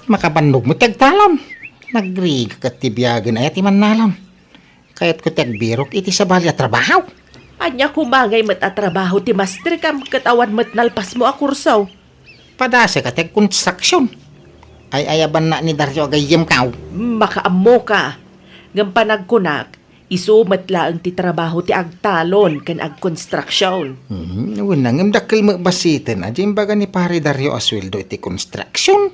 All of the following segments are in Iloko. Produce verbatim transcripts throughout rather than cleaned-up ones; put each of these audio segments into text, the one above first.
Makabannog met ti agtalon. Nagrigat ket ti biagen aya ti mannalon. Kayatko ti agbirok iti sabali a trabaho. Ania koma ngay met a trabaho ti mastrikam ket awan met nalpasmo a kurso? Padasek a ti agkonstruksion. Ay-ayabanna ni Dario a gayyemko. Makaammoka. Ngem panagkunak, isu met laeng ti trabaho ti agtalon ken agkonstruksion. Hmm, wen, ngem dakkel met bassiten a diay imbaga ni Pare Dario a sueldo iti konstruksion.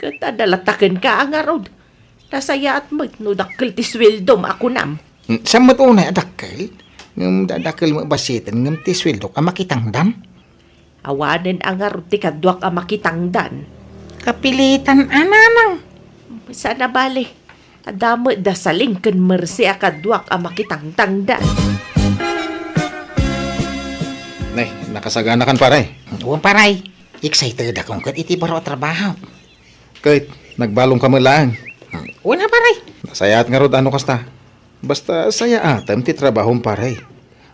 Ket adda la takenka a ngarud. Nasayaat met no dakkel ti sueldom a kunam. Hmm, saan met unay a dakkel? Ngem da-, dakkel met bassiten ngem ti sueldok a makitangdan. Awanen a ngarud ti kaduak a makitangdan. Kapilitan a nanang. Saan a bale. Adda met da Saling ken Mercy a kaduak a makitangtangdan. Nay, nakasaganakan, pare. Wen, pare. Excited akon ket iti baro a trabaho. Ket, nagbalomka met laeng. Wen a, pare. Nasayaat ngarud a no kasta. Basta sayaatem ti trabahom, pare.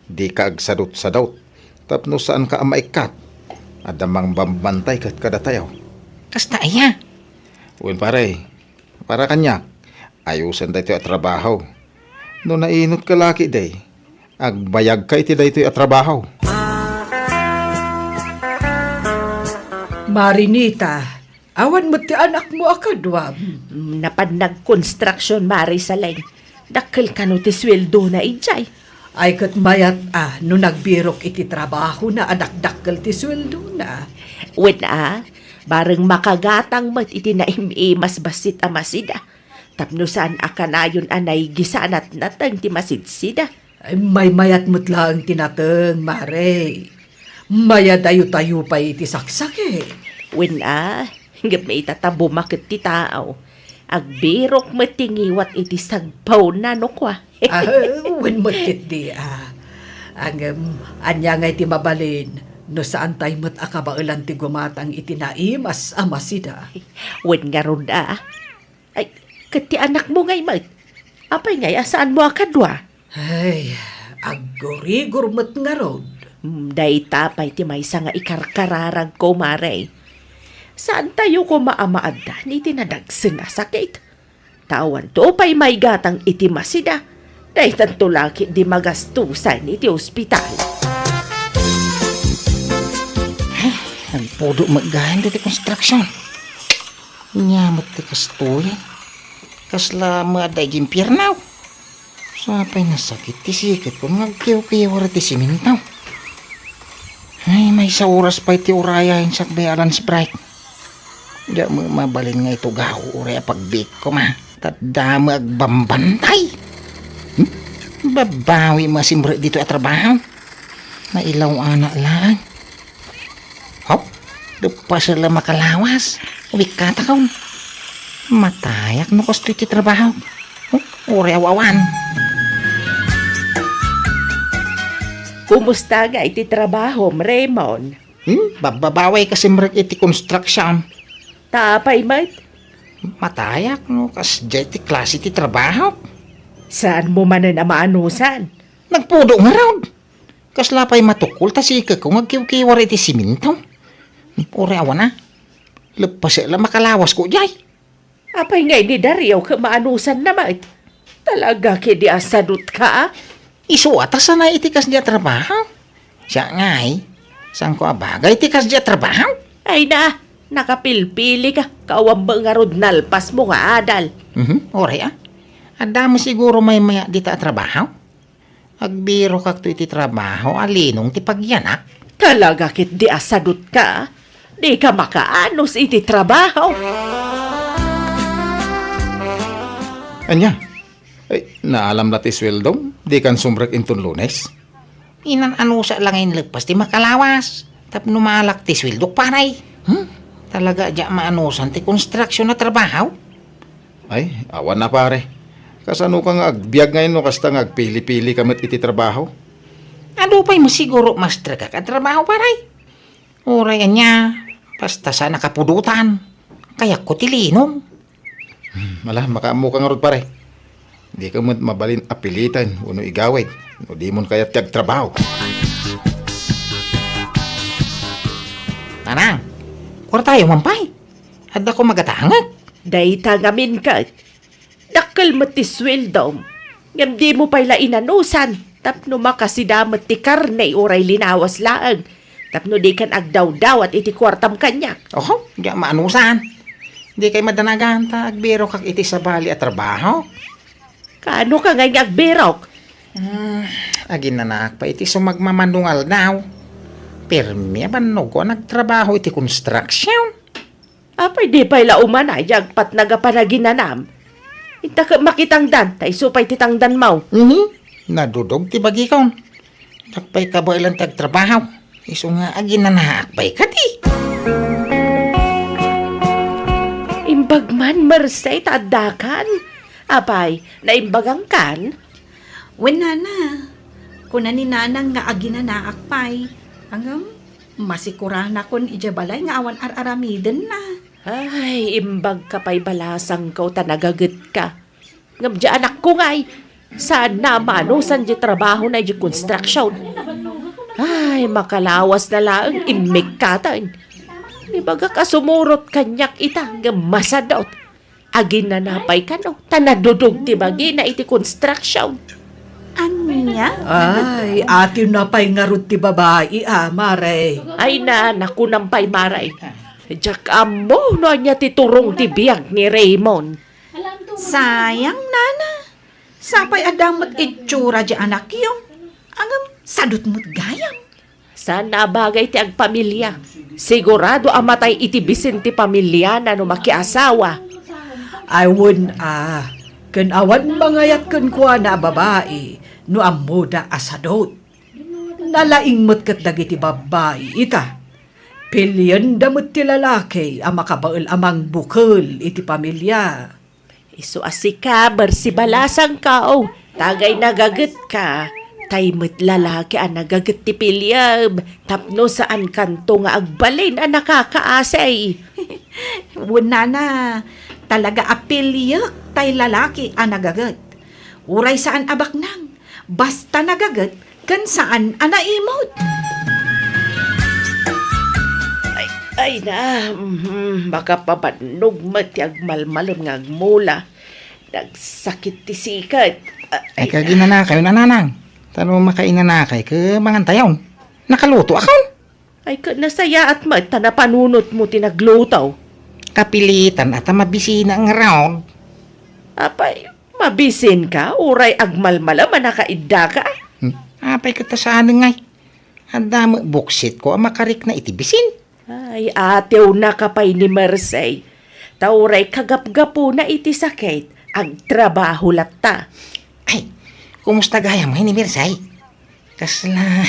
Dika agsadutsadut. Tapno saanka a maikkat. Adda mangbambantay ket kadatayo. Kasta aya? Wen, pare. Para kaniak, ayosen daytoy a trabaho. No nainot ka laki, day, agbayagka iti daytoy a trabaho. Marinita, awan met ti anakmo a kaduam? Mm, napan nagkonstruksion, Mari Saleng. Dakkel kano ti sueldona idiay? Ay, ket mayat a no nagbirok iti trabahona a dakdakkel ti sueldona. Wen a, bareng makagatang met iti naim-imas bassit a masida. Tapno saan a kanayon a naigisanat nateng ti masidsida. Ay, maymayat met laeng ti nateng, Mare. Mayadayo-tayo pay iti saksakit. Wen a, ngem ita ta bumaket ti tao. Agbirok met ti ngiwat iti sagpawna no kua. Ah, wen met ketdi, ah. Ngem, ania ngay ti mabalin no saantay met a kabaelan ti gumatang iti naimas a masida? Wen ngarud a. Ay, ket ti anakmo ngay met? Apay ngay a saanmo a kadua? Ay, aggurigor met ngarud. Hmm, dayta pay ti maysa nga ikarkararagko, Mare. Saantayo koma a maaddan iti nadagsen a sakit. Ta awanto pay maigatang iti masida. Daytanto la ketdi magastusan iti ospital. Ay, nagpudo met gayen ditoy konstruksion. Ania met ti kastoy? Kasla met adda iti impierno? Sapay nasakit ti siketko nga agkiwkiwar iti siminto. Ay, maysa oras pay ti urayen sakbay a lunch break. Diak met mabalin nga itugaw uray a pagbiitko, ma. Ta adda met agbambantay. Hmm? Babawi met a simrek ditoy a trabaho. Nailaw-anak laeng. Hop, leppasek la makalawas. Uwikkatakon. Matayak no kastoy ti trabaho. Hop, uray awawan. Kumusta ngay ti trabahom, Raymond? Hmm, babbabawi ka simrek iti construction. Ta apay met? Matayak no kasdiay ti klase ti trabaho. Saanmo manen a maanusan? Nagpudo ngarud. Kasla pay matukol ta siketko nga agkiwkiwar iti siminto. Uray awan a. Leppasek la makalawasko diay. Apay ngay ni Dario ket maanusanna met? Talaga ketdi a sadutka, a? Isu a ta sanay iti kasdiay a trabaho. Siak ngay, saanko a bagay ti kasdiay a trabaho. Ay na, nakapilpili ka, kawan met ngarud nalpasmo nga adal. Mhm, uray a. Adda met siguro maymayat dita a trabaho. Agbirokakto iti trabaho a linong ti pagyanak. Talaga ketdi a sadutka, a? Dika makaanus iti trabaho. Ania? Ay, naalam la ti sueldom? Dikan sumrek inton Lunes? Inan-anusak la nga inleppas ti makalawas. Tapno maalak ti sueldok, pare. Hmm? Talaga diak maanusan ti konstruksion a trabaho? Ay, awan a, pare. Kasanoka nga agbiag ngay no kasta nga agpili-pili ka met iti trabaho? Adu pay met siguro mastrek a trabaho, pare. Uray ania, basta saan a kapudotan. Kayatko ti linong. Hmm, ala, makaammoka ngarud, pare. Dika met mabalin a piliten wenno igawid no dimon kayat ti agtrabaho. Nanang, kuartayo man pay. Adda ko magatangek? Dayta ngamin ket. Dakkel met ti sueldom. Ngem dimo pay la inanusan tapno makasida met ti karne uray linawas laeng. Tapno dikan agdawdawat iti kuartam kaniak. Oho, diak maanusan. Dikay madanagan ta agbirokak iti sabali a trabaho. Kaano ka ngay nga agbirok? Hmm, aginanaak pay iti sumagmamano nga aldaw. Permi a bannogko a nagtrabaho iti construction. Apay di pay la umanay ti agpatnag a panaginanam? Inta ket makitangdan, ta isu pay ti tangdanmo. Mhm. Nadudog ti bagikon. Diak pay kabaelan ti agtrabaho. Isu nga aginanaak pay kadi. Imbag man, Merced, ta addakan. Apay, naimbagangkan? Wen, nana. Kuna ni nanang nga aginanaak pay. Ngem, masikuranakon idiay balay nga awan ar-aramidenna. Ay, imbagka pay balasangko ta nagagetka. Ngem diay anakko ngay, saanna a maanusan diay trabahona idiay construction. Ay, makalawasna laeng immikkaten. Ibagak a sumurot kaniak ita, ngem masadut. Aginana pay kano, ta nadudog ti bagina iti construction. Ania? Ay, atienna pay ngarud ti babai, a, Mare. Ay na, nakunam pay, Mare. Diak ammo no ania ti turong ti biag ni Raymond. Sayang, nana. Sapay adda met itsura diay anakyo. Ngem, sadut met gayam. Saan a bagay ti agpamilia. Sigurado a matay iti bisin ti pamiliana no makiasawa. Ay, wen a, ken awan mangayat kenkuana a babai no ammoda a sadut. Nalaing met ket dagiti babbai ita. Pilienda met ti lalaki a makabael a mangbukel iti pamilia. Isu a sika, Merced, balasangko, tagay nagagetka, tay met lalaki a nagaget ti piliem, tapno saankanto nga agbalin a nakakaasi. Wen, nana, talaga a piliek tay lalaki a nagaget. Uray saan a baknang, basta nagaget, ken saan a naimut. Ay, ay na, mhm, makapabannog met ti agmalmalem nga agmula. Nagsakit ti sikat. Ay, ay, kaginanakayon, nanang. Ta no makainanakay, ket mangantayon. Nakalutoakon. Ay, ket nasayaat met ta napanunotmo ti nagluto. Kapilitan a ta mabisina ngarud. Apay, mabisinka, uray agmalmalem a nakaiddaka? Hmm. Apay ket ta saan ngay? Adda met buksitko a makarikna iti bisin. Ay, atiwnaka pay ni Merced. Ta uray kagapgapuna iti sakit, agtrabaho latta. Ay, kumusta gayam ngay ni Merced? Kasla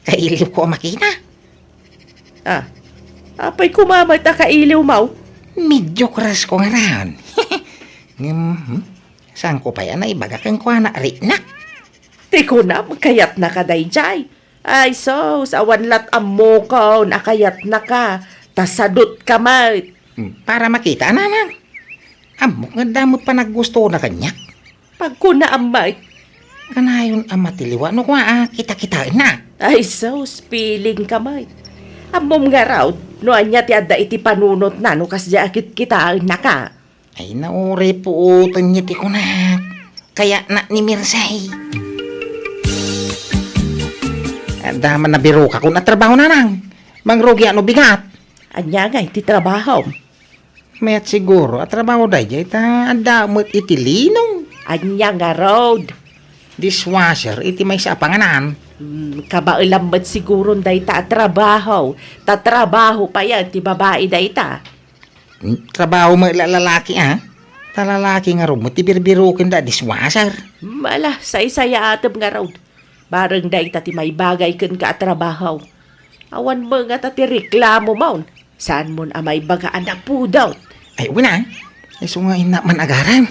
kailiwko a makita. Ah, apay koma met a kailiwmo? Medyo crush ko ngarud. Ngem, hmm, saanko pay a naibaga kenkuana a riknak? Ti kunam, kayatnaka daydiay. Ay, sus, awan lat ammokon a kayatnaka, ta sadutka met. Hmm, para makita, nanang. Ammok nga adda met panaggustona kaniak. Pagkunaam met. Kanayon a matiliwa no kua a kita-kitaenna. Ay, sus, pilingka met. Ammom ngarud, no ania ti adda iti panunotna no kasdiay a kitkitaennaka. Ay, nauray puoten ti kunak. Kayatna ni Merced. Adda man nabirokakon a trabaho, nanang. Mangrugiak no bigat. Ania ngay ti trabahom? Mayat siguro a trabaho daydiay ta adda met iti lino. Ania ngarud? Dishwasher iti maysa a panganan. Hmm, kabaelam met siguron dayta a trabaho. Ta trabaho pay ti babai dayta. Hmm, trabaho met la lalaki, a? Ta lalaki ngarud met ti birbirokenda a dishwasher. Hmm, ala, saysayaatem ngarud. Bareng dayta ti maibagay kenka a trabaho. Awan met ngata ti reklamomon. Saanmon a maibaga a napudot? Ay, wen a. Isu nga innak man agaram.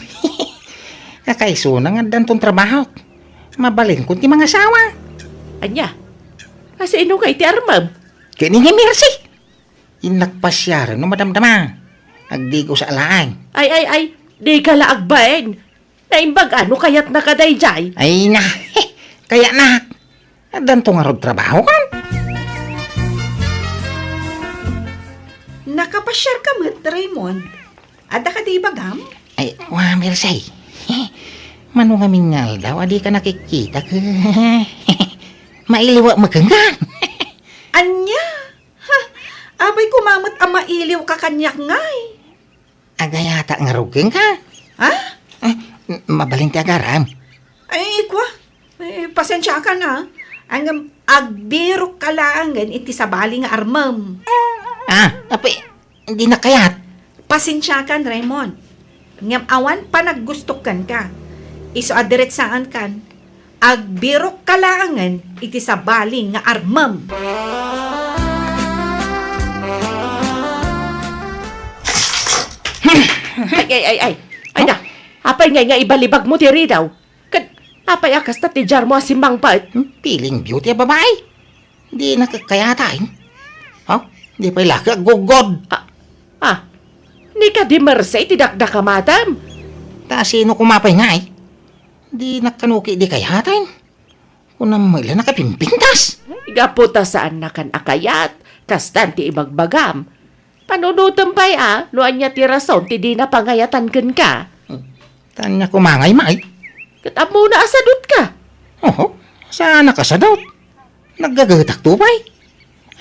Kakaisuna nga addanton trabahok. Mabalinkon ti mangasawa. Ania? Asino ngay ti armem? Ken ni Merced. Innak pasiaren no madamdama. Agdigos a laeng. Ay, ay, ay, dika la agbain. Naimbag a no kayatnaka daydiay? Ay na, kayatnak. Addanto ngarud trabahokon. Nakapasiarka Met, Raymond, adda kadi ibagam? Ay, wa, Merced. Mano ngamin nga aldaw a dika nakikita ket mailiwak met kenka. Ania? Ha, apay koma met a mailiwka kaniak ngay? Agayata ngarud kenka. Ha? Ah, m-, mabalin ti agaram. Ay, kua. Eh, pasensiakan, a. Ngem agbirokka laengen iti sabali nga armem. Ah, apay, dinak kayat. Pasensiakan, Raymond. Ngem awan panaggustok kenka. Isu a diretsaankan, agbirokka laengen iti sabali nga armem. Ay, ay, ay, ay. Ay, da. Apay ngay nga ibalibagmo ti ridaw? Ket apay a kasta ti diarmo a simmangpet? Hmm, feeling beauty a babai. Dinak kayat, eh. Ha? Di pay la ka aggugod. Ah, ah. Ni kadi Merced ti dakdakamatem? Ta sino koma pay ngay? Dinak kano ketdi kayat, eh. Kunam met la nakapimpintas. Gapu ta saannakan a kayat, kastan ti ibagbagam. Panunotem pay a, no ania ti rason ti dina pangayatan kenka. Hmm. Ta ania koma ngay, May? Ket ammona a sadutka. Oho, saanak a sadut. Naggagahetakto pay.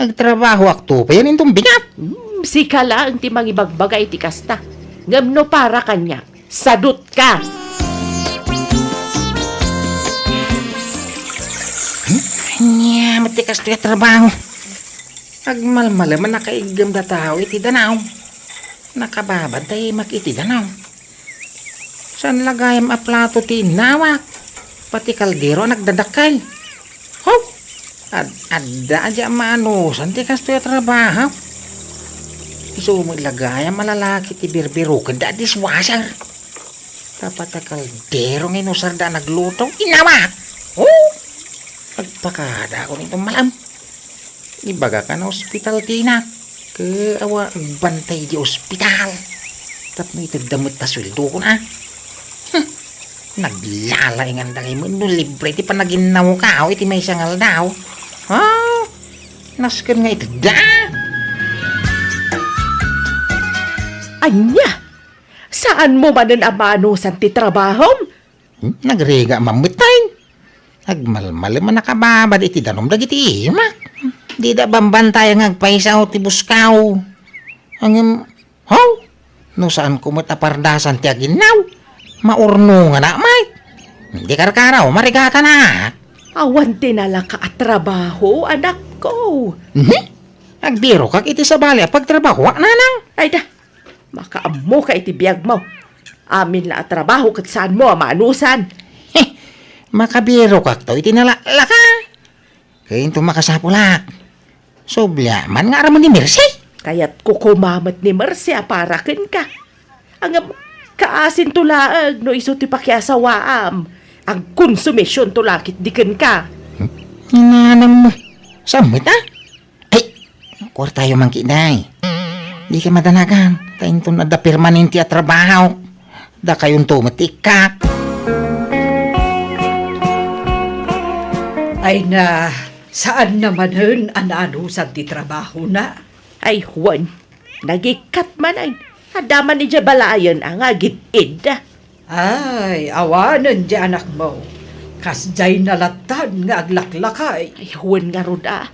Agtrabahoakto pay inton bigat. Hmm, sika laeng ti mangibagbaga iti kasta. Ngem no para kaniak, sadutka. Hmm? Ania met ti kastoy a trabaho? Agmalmalem a nakaiggemda tao iti danum. Nakababad ta imak iti danum. Saan la gayam a plato ti innawak? Pati kaldero a nagdadakkel. Ho! Ad-, adda a di a maanusan ti kastoy a trabaho. Isu met la gayam a lalaki ti birbirukenda a dishwasher. Tapno kaldero nga inusarda a nagluto, innawak! Oh! Agpakadakon inton malem. Ibagak a naospital ti inak. Ket awan agbantay di ospital. Tapno itedda met ta sueldokon, a. Hmm. Naglalainganda ngay met no libre ti panaginnawko iti maysa nga aldaw. Ha? Nasken nga itedda. Ania? Saanmo manen a maanusan ti trabahom? Hmm? Nagrigat man met tay. Agmalmalem a nakababad iti danum dagiti imak. Dida bambantayan nga agpayso ti buskaw. Ngem, haw, no saanko met a pardasan ti aginnaw, maurnonganak met. Di karkaraw, marigatanak. Awan ti nalaka a trabaho, anakko. Mhm. Agbirokak iti sabali a pagtrabahoak, nanang. Ay da, makaammoka iti biagmo. Amin la a trabaho ket saanmo a maanusan. Heh, makabirokakto iti nalaklaka. Ket inton makasapulak, subli man nga aramon ni Mercy. Kayatko koma met ni Mercy a para kenka. Ngem, kaasinto laeng no isu ti pakiasawaam. Agkonsumisionto la ketdi kenka. Hmm? Inanam mo. Saan met, a? Ay, kuartayo man ketdi. Dika madanagan, ta inton adda permanente a trabaho, dakayonto met ti ikkak. Ay na, saan na manen a naanusan ti trabahona? Ay, wen, nagikkat manen. Adda man idiay balayen a nga agid-id. Ay, awanen di anakmo. Kasdiay na lattan nga aglaklakay. Ay, wen ngarud a.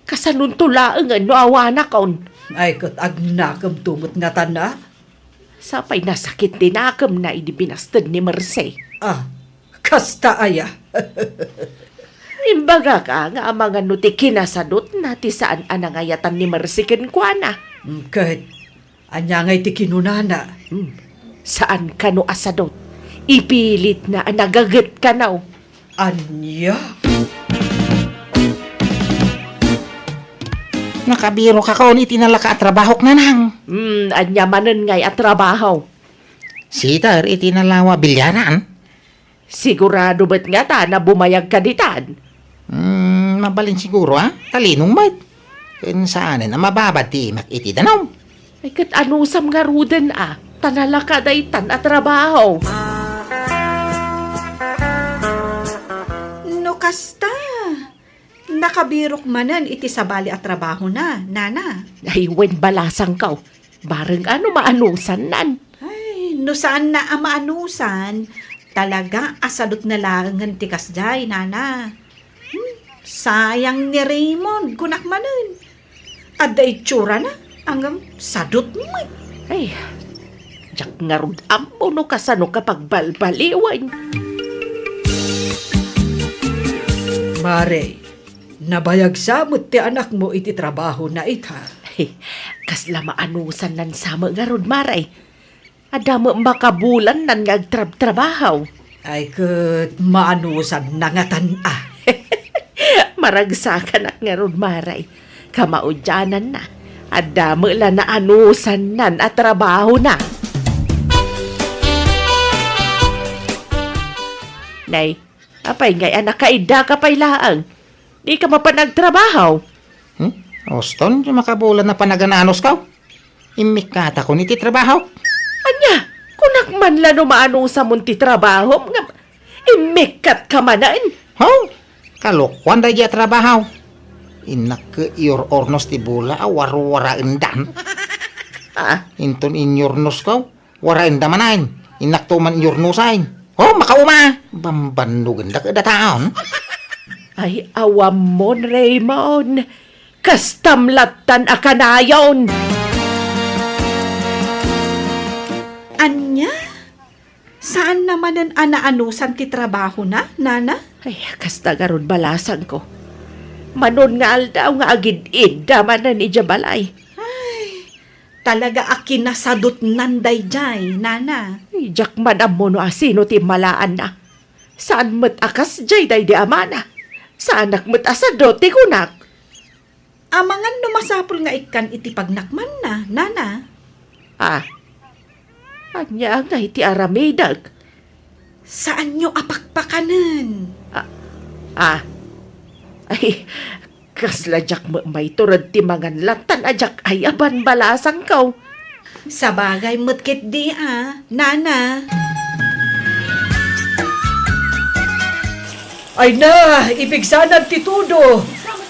Kasanonto laengen no awanakon? Ay, ket agnakemto met ngatan a? Sapay nasakit ti nakemna idi binasted ni Mercy. Ah, kasta aya? Imbagak a nga amangan no ti kinasadutna ti saan a nangayatan ni Mercy kenkuana. Mm, ket ania ngay ti kinunana? Hmm. Saan kano a sadut. Ipilitna a nagaget kano. Ania? Nakabirokakon iti nalaka a trabahok, nanang. Hmm, ania manen ngay a trabaho? Sitter iti nalawa a bilyaran. Sigurado met ngata a bumayagka ditan? Hmm, mabalin siguro, a? Talinong met. Ken saanen a mababad ti imak iti danum. Ay, ket anusam ngaruden a, ta nalaka daytan a trabaho. No kasta, nakabirok manen iti sabali a trabahona, nana. Ay, wen balasangko. Bareng a no maanusannan. Ay, no saanna a maanusan, talaga a sadutna laengen ti kasdiay, nana. Hmm, sayang ni Raymond, kunak manen. Adda itsurana, ngem sadut met. Ay, diak ngarud ammo no kasano ka pagbalbaliwen. Mare, nabayag sa met ti anakmo iti trabahona ita. Ay, kasla maanusannan sa met ngarud, Mare. Adda met makabulannan nga agtrabtrabaho. Ay, ket maanusanna ngatan a. Maragsakanak ngarud, Mare. Kamaudiananna, adda met la naanusannan a trabahona. Nay, apay ngay a nakaiddaka pay laeng? Dika mapan agtrabaho? Hmm? Uston, ti makabulan a panagan-anusko. Immikkatakon iti trabahok. Ania, kunak man la no maanusamon ti trabahom, ngem immikkatka manen? Ho? Kalokuan daydi a trabaho. Innak ket iyor-ornos ti bola a warwaraendan. Ah? Inton inyornosko, waraenda manen. Innakto man iyornosen. Ho, makauma! Bambannogendak ida taon. Ay, awammon, Raymond. Kastam lattan a kanayon. Ania? Saanna manen a naanusan ti trabahona, nana? Ay, kasta garud balasangko. Manon nga aldaw nga agid-idda manen idiay balay. Ay, talaga a kinasadutnan daydiay, nana. Ay, diak man ammo no asino ti immalaanna. Saan met a kasdiay daydi amana. Saanak met a sadut ti kunak. Amangan no masapul nga ikkan iti pagnakmanna, nana. Ah, ania ngay ti aramidek? Saanyo a pakpakanen. Ah, ah. Ay, kasla diak met maitured ti mangan lattan a diak ay-aban balasangko. Sabagay met ketdi a, nana. Ay na, ipigsanan ti tudo.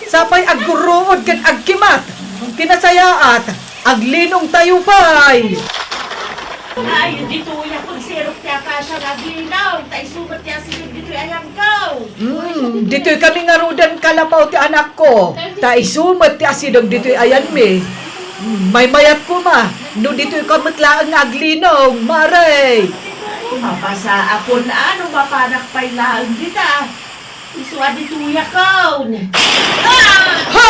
Sapay aggurruod ken agkimat. Ti nasayaat, aglinongtayo pay. Ay, ditoy a pagsirok ti akasia nga aglinong, ta isu met ti asideg ditoy ayanko. Hmm, ditoy kami ngaruden kalapaw ti anakko, ta isu met ti asideg ditoy ayanmi. Hmm, maymayat koma, no ditoy ka met laeng nga aglinong, Mare. Mapasaakon a no mapanak pay laeng dita. Isu a ditoyakon. Ah! Ha!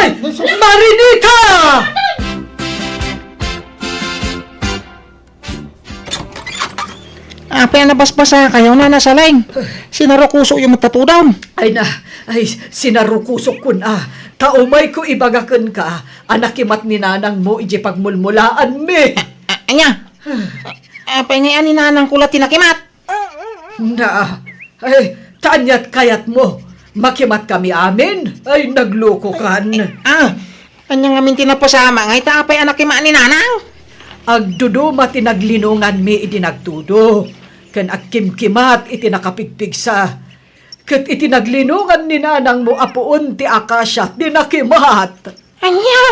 Ay, Marinita! Apay a nabasbasakayo, Nana Saleng? Sinarukusokyo met ta tudom. Ay na, ay, sinarukusokkon a. Ta umayko ibaga kenka a nakimat ni nanangmo idiay pagmulmulaanmi. A-, a-, ania? A-, apay ngay a ni nanangko la ti nakimat? Na, ay, ta aniat kayatmo? Makimatkami amin? Ay, naglokokan. Ah, Ania ngamin ti napasamak nga ita apay a nakimat ni nanang? Agduduma ti naglinonganmi idi nagtudo, ken agkimkimat iti nakapigpigsa. Ket iti naglinongan ni nanangmo a puon ti akasia ti nakimat. Ania?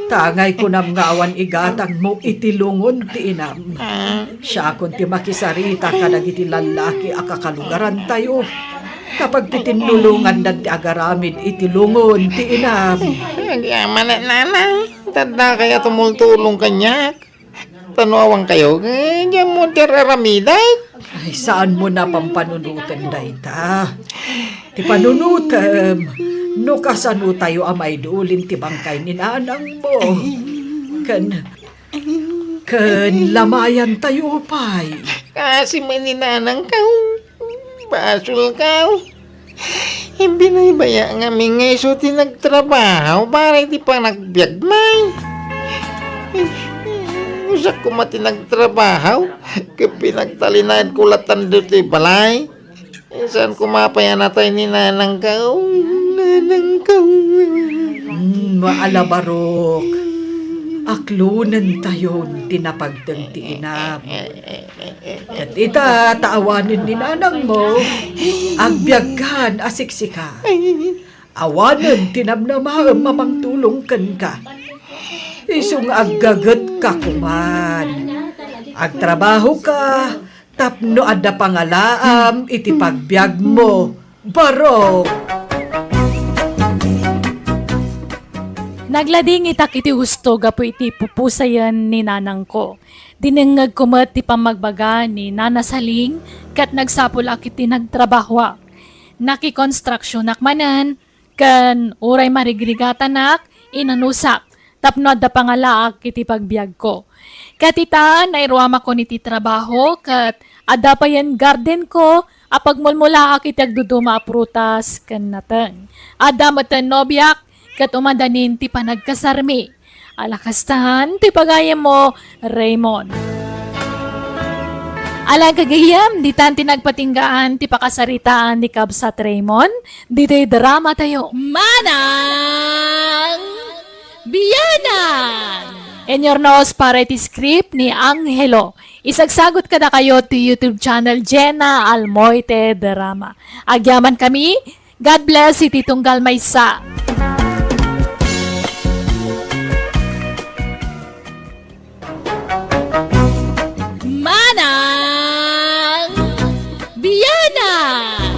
Ta ngay kunam nga awan igatangmo iti lungon ti inam. Siakon ti makisarita kadagiti lallaki a kakalugarantayo. Kapag ti tinnulongandan ti agaramid iti lungon ti inam. Agyamanak, nanang. Tadda kaya tumultulong kaniak. Ta no awan kayo, eh, diyan mo ti ar-aramidek. Ay, saan mo na pampanunoten dayta? Ti panunotem, no kasano tayo a maidulin ti bangkay ni nanang mo. Ken, ken lamayan tayo pay. Kasi may ni nanang ka. Basolkaw. Binaybaya ngamin nga isu ti nagtrabaho para iti panagbiagmi. Usak koma ti nagtrabaho, ket pinagtalinaedko latta ditoy balay. Saan koma pay a natay ni nanangkaw, nanangkaw. Hmm, maalabarok. Aklonentayon ti napagteng ti inam. Ket ita, ta awanen ni nanangmo, agbiagkan a siksika. Awanen ti namnamaem a mangtulong kenka. Isu nga aggagetka koman. Agtrabahoka tapno adda pangalaam iti pagbiagmo. Barok! Nagladingitak iti husto gapu iti pupusayen ni nanangko. Dinengngegko met ti pammagbaga ni Nana Saling ket nagsapulak iti nagtrabahoak. Nakikonstruksionak manen, ken uray marigrigatanak, inanusak tapno adda pangalaak iti pagbiagko. Ket ita, nairuamakon iti trabaho, ket adda payen gardenko a pagmulmulaak iti agduduma a prutas ken nateng. Adda met nobiak, ket umadanin ti panagkasarmi. Ala kastan ti pagayammo, Raymond. Ala gagayyem, ditan ti nagpatinggaan ti pakasaritaan ni Kabsat Raymond, ditoy drama tayo. Manang Bianang! Inyurnos para iti script ni Angelo. Isagsagot kadakayo ti YouTube channel Jenna Almoite Drama. Agyaman kami, God bless iti tunggal maysa. Manang Bianang!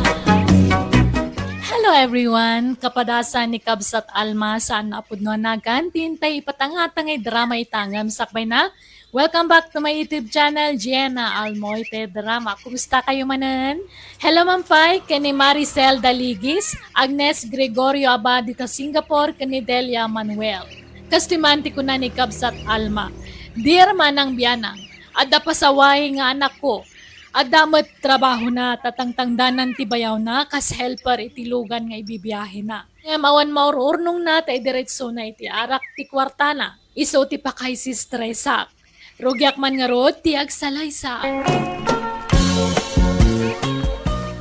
Hello everyone! Kapadasan ni Kabsat Alma, saan a pudno a nagan, ti intay ipatangtang nga drama ita ngem sakbay na. Welcome back to my YouTube channel, Jenna Almoite Drama. Kumusta kayo manen? Hello man pay ken ni Maricel Daligis, Agnes Gregorio Abad dita Singapore, ken ni Delia Manuel. Kastoy man ti kuna ni Kabsat Alma, "Dear Manang Bianang, adda pasaway nga anakko. Adda met trabahona ta tangtangdanan ti bayawna kas helper iti lugan nga ibibiahena. Ngem awan maur-urnongna ta idiretsona iti arak ti kuartana. Isu ti pakaisistresak. Rugiak man ngarud ti agsalaysa."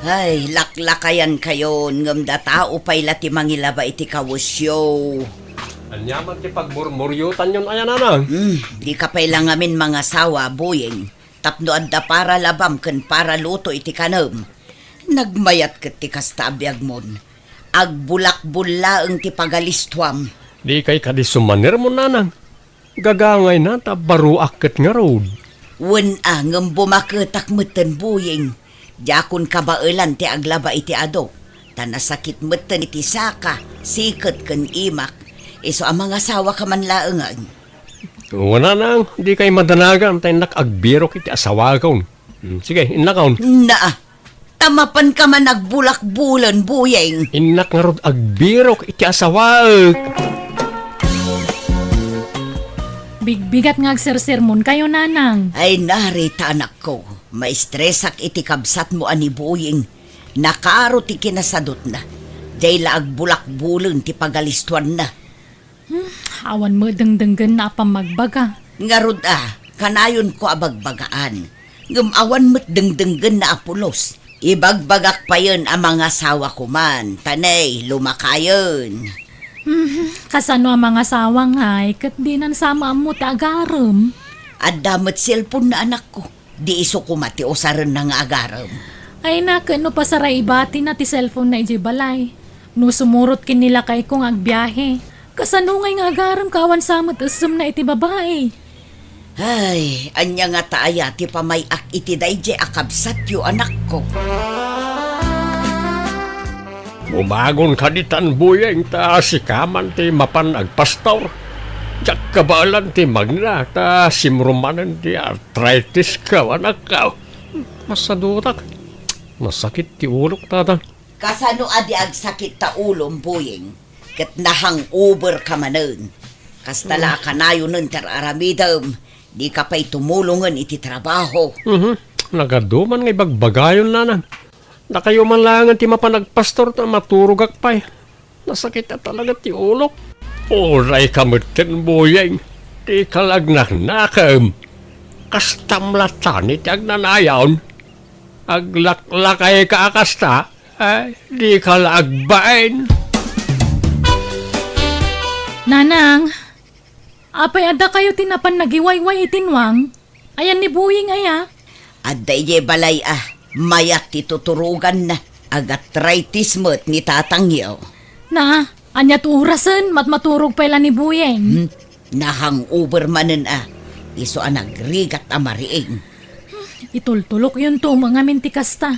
Ay, laklakayankayon, ngem datao pay la ti mangilaba iti kawesyo. Ania man ti pagmurmuriotanyon aya, Nanang? Hmm, dika pay la ngamin mangasawa, Buyeng, tapno adda para labam ken para luto iti kanem. Nagmayat ket ti kasta a biagmon. Agbulakbul laeng ti pagalistuam. Dikay kadi sumanermon, Nanang. Gagangayna ta baruak ket ngarud. Wen a, ngem bumaketak metten, Buyeng. Diakon kabaelan ti aglaba iti ado, ta nasakit metten iti saka, siket ken imak. Isu a mangasawaka man laengen. Wen a, Nanang, dikay madanagan ta innak agbirok iti asawakon. Hmm, sige, innakon. Naa, ta mapanka man agbulakbulen, Buyeng. Innak ngarud agbirok iti asawaek. Bigbigat nga agsersermonkayo, Nanang. Ay, nari ta, anakko, maistresak iti kabsatmo a ni Buyeng. Nakaro ti kinasadutna. Diay la agbulakbulen ti pagalistuanna. Hmm, awan met dengdenggenna a pammagbaga. Ngarud a, kanayonko a bagbagaan. Ngem awan met dengdenggenna a pulos. Ibagbagak payen a mangasawa koman, ta nay, lumakayen. Hmm, kasano a mangasawa ngay, ket dinan sa maammo ti agarem? Adda met cellphone na, anakko. Di isu koma ti usarenna nga agarem. Ay na, ket no pasaraibatina ti cellphone na idiay balay. No sumurot ken ni lakayko nga agbiahe. Kasano ngay nga agarem ka awan sa met essemna iti babai? Ay, ania ngata aya ti pamay-ak iti daydiay a kabsatyo, anakko? Bumagon ka ditan, Buyeng, ta sika man ti mapan agpastor. Diak kabaelan ti magna, ta simro manen ti arthritis ka, anakko. Masadutak. Nasakit ti ulok, tata. Kasano a di agsakit ta ulom, Buyeng? Ket na-hangover ka manen. Kasta la a kanayonen ti ar-aramidem, dika pay tumulongen iti trabaho. Mhm. Nagadu man nga ibagbagayon, Nanang. Dakayo man laengen ti mapan agpastor ta maturogak pay. Nasakit a talaga ti ulok. Uray ka metten, Buyeng. Dika la agnaknakem. Kastam latta ni ti agnanayon. Aglaklakay ka a kasta, eh, dika la agbain. Nanang, apay adda kayo ti napan nagiwayway iti nuang? Ayan ni Buying aya? Adda idiay balay a, mayat ti tuturoganna. Agatritis met ni tatangyo. Na, ania ti orasen? Matmaturog pay la ni Buyeng. Hmm, na-hangover manen a. Isu a nagrigat a mariing. Itultulokyonto ngamin ti kasta.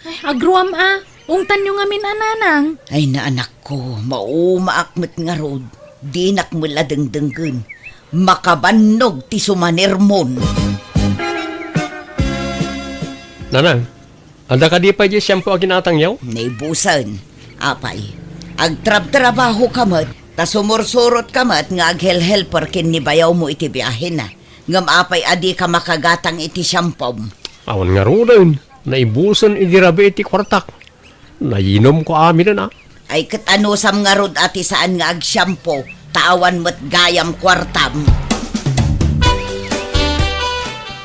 Ay, agruam a. Ungtanyo ngamin a, nanang. Ay, na, anakko, maumaak met ngarud. Dinak met la dengdenggen. Makabannog ti sumanermon. Nanang, adda kadi pay diay siampo a ginatangyo? Naibusen. Apay, agtrabtrabahoka met, ta sumursurotka met nga aghelhelper ken ni bayawmo iti biahena. Ngem apay a dika makagatang iti siampom? Awan ngaruden, naibusen idi rabii ti kuartak. Nayinomko aminen a. Ay, ket anusam ngarud a ti saan nga agsiampo, ta awan met gayam kuartam.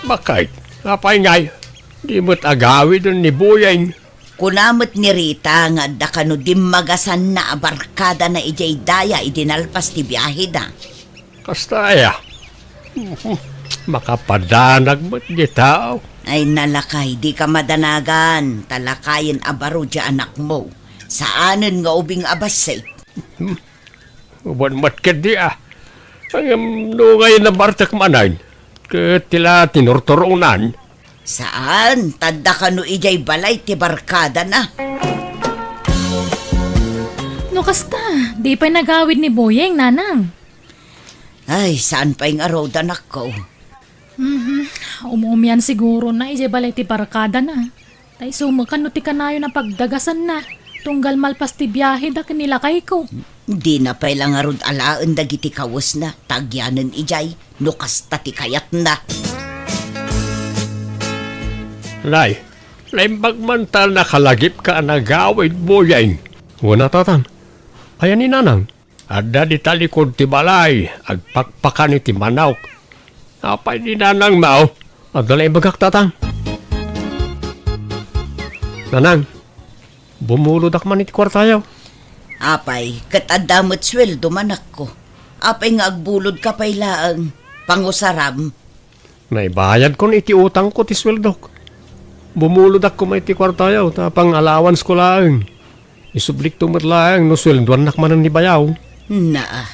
Bakit? Apay ngay, di met agawiden ni Buyeng? Kuna met ni Rita nga adda kano dimmagasanna a barkadana idiay daya idi nalpas ti biaheda. Kasta aya? Makapadanag met di tao. Ay, nalakay, dika madanagan, ta lakayen a baro diay anakmo. Saanen nga ubing a bassit. Wen met ketdi a. Ngem no ngay nabartek manen, ket ti la tinurturonan. Saan, ta adda kano idiay balay ti barkadana. No kasta, di pay nagawid ni Buyeng, nanang. Ay, saan pay ngarud, anakko? Mhm. Um-umian sigurona idiay balay ti barkadana. Ta isu met kano ti kanayon a pagdagasanna, tunggal malpas ti biaheda ken ni lakayko. Dina pay la ngarud alaen dagiti kawesna, ta agyanen idiay, no kasta ti kayatna. Nay, naimbag man ta nakalagipka a nagawid, Buyeng. Wen a, tatang. Aya ni nanang? Adda di talikod ti balay, agpakpakan iti manok. Apay ni nanangmo? Adda la ibagak, tatang. Nanang, bumulodak man iti kuartayo. Apay, ket adda met sueldo, anakko. Apay nga agbulodka pay laeng? Pangusaram. Naibayadkon iti utangko ti sueldok. Bumulodak koma iti kuartayo ta pang-allowance ko laeng. Isublikto met laeng no sueldoannak manen ni bayaw. Naa.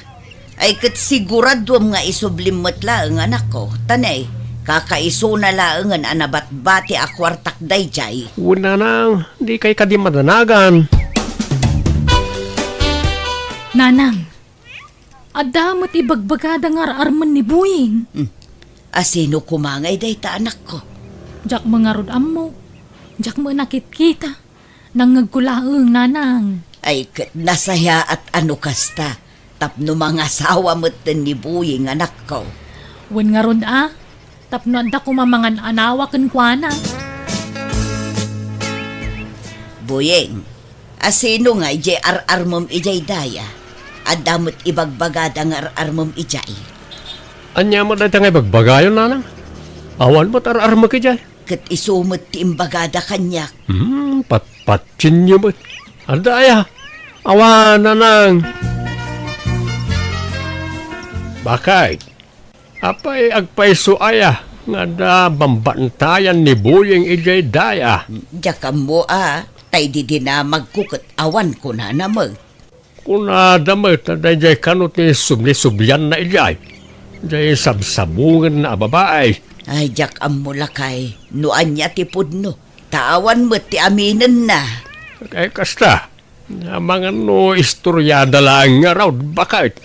Ay, ket siguraduem nga isublim met laeng, anakko. Ta ne, kakaisuna laengen a nabatbati a kuartak daydiay. Wen, nanang, dikay kadi madanagan. Nanang, adda met ibagbagada nga ar-armen ni Buyeng. Hmm. A sino koma ngay dayta, anakko? Diak met ngarud ammo. Diak met nakitkita. Nangngegko laeng, nanang. Ay, ket nasayaat a no kasta. Tapno mangasawa metten ni Buyeng, anakko. Wen ngarud a, tapno adda koma mangan-anawa kenkuana. Buyeng, a sino ngay diay ar-armem idiay daya? Adda met ibagbagada nga ar-armem idiay. Ania met dayta nga ibagbagayo, nanang? Awan met ar-armek idiay. Ket isu met ti imbagada kaniak. Hmm, patpatinyo met. Adda aya? Awan, nanang. Bakit? Apay agpayso aya nga adda bambantayan ni Buyeng idiay daya? Diak ammo a, tay di dinamagko ket awan kunana met. Kunada met a daydiay kano ti subli-sublianna idiay, diay sabsabungenna a babai. Ay, diak ammo, lakay, no ania ti pudno, ta awan met ti aminenna. Ay, kasta, amangan no istoriada laeng ngarud, baket.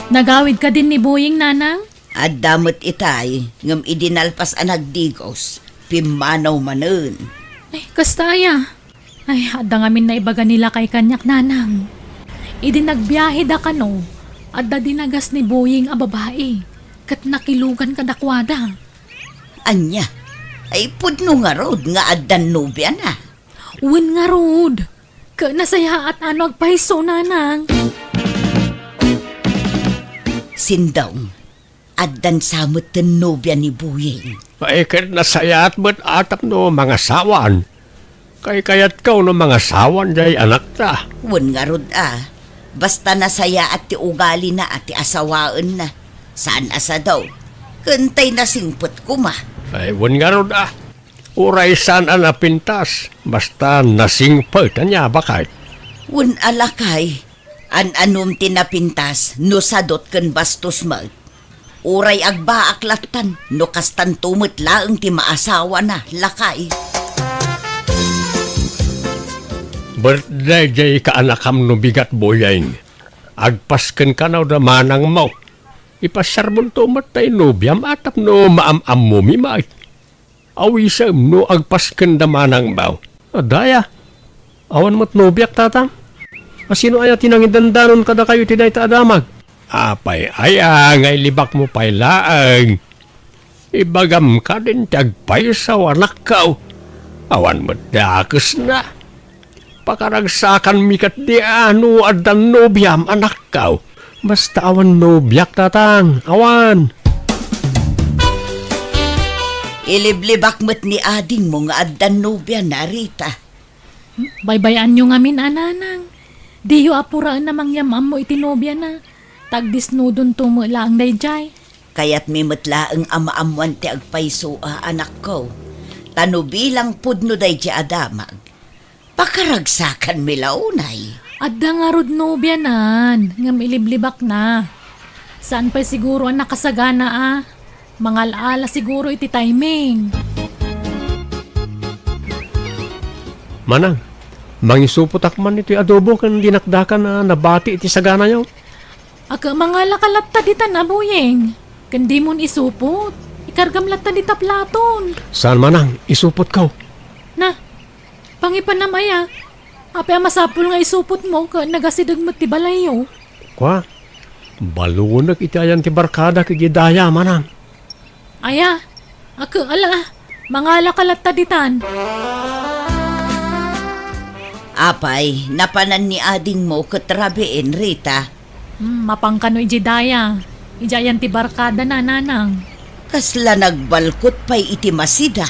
Nagawid kadin ni Buyeng, nanang? Adda met itay, ngem idi nalpas a nagdigos, pimmanaw manen. Ay, kasta aya? Ay, adda ngamin naibaga ni lakay kaniak, nanang. Idi nagbiaheda kano, adda dinagas ni Buyeng a babai, ket nakilugan kadakuada. Ania? Ay, pudno ngarud nga addan nobiana? Wen ngarud. Ket nasayaat a no agpayso, nanang. Sindong, addan sa metten nobia ni Buyeng. Ay, ket nasayaat met a tapno mangasawaan. Kaykayatko no mangasawaan diay anakta. Wen ngarud a, basta nasayaat ti ugalina a ti asawaenna. Saan a sadaw, ken tay nasingpet koma. Ay, wen ngarud a. Uray saan a napintas, basta nasingpet ania, baket. Wen a lakay, an-anom ti napintas no sadot ken bastos met. Uray agbaak lattan no kastanto met laeng ti maasawana, lakay. Birthday jay kaanakam no bigat, Boyeng. Agpasken kano da manangmo. Ipasiarmonto met tay nobiam a tapno maam-ammomi met. Awisem no agpasken da manangmo. Adda aya? Awan met nobiak, tatang. A sino aya ti nangidandanon kadakayo iti dayta a damag? Apay aya nga ilibakmo pay laeng? Ibagam kadin ti agpayso, anakko. Awan met dakesna. Pakaragsakanmi ketdi a no addan nobiam, anakko. Basta awan nobiak, tatang. Awan. Iliblibak met ni adingmo nga addan nobiana, Rita. Baybay-anyo ngamin a nanang. Diyo apuraen a mangyam-ammo iti nobiana. Ta agdesnudonto met laeng daydiay. Kayatmi met laeng a maammoan ti agpayso a, anakko. Ta no bilang pudno daydiay a damag, pakaragsakanmi la unay. Adda ngarud nobianan, ngem iliblibakna. Saan pay siguro a nakasagana a. Mangal-ala siguro iti timing. Manang, mangisupotak man iti adobo ken dinakdakan a nabati iti saganayo. Aga, mangalaka latta ditan a, Boyeng. Ken dimon isupot. Ikargam latta dita platon. Saan, manang, isupotko. Na, pangipanam aya. Apay a masapul nga isupotmo ket nagasideg met ti balayyo? Kua, balunek iti ayan ti barkadak idiay daya, manang. Aya, aga, ala, mangalaka latta ditan. Apay, napanan ni adingmo ket rabiin, Rita? Hmm, mapan kano idiay daya. Idiay ayan ti barkadana, nanang. Kasla nagbalkot pay iti masida.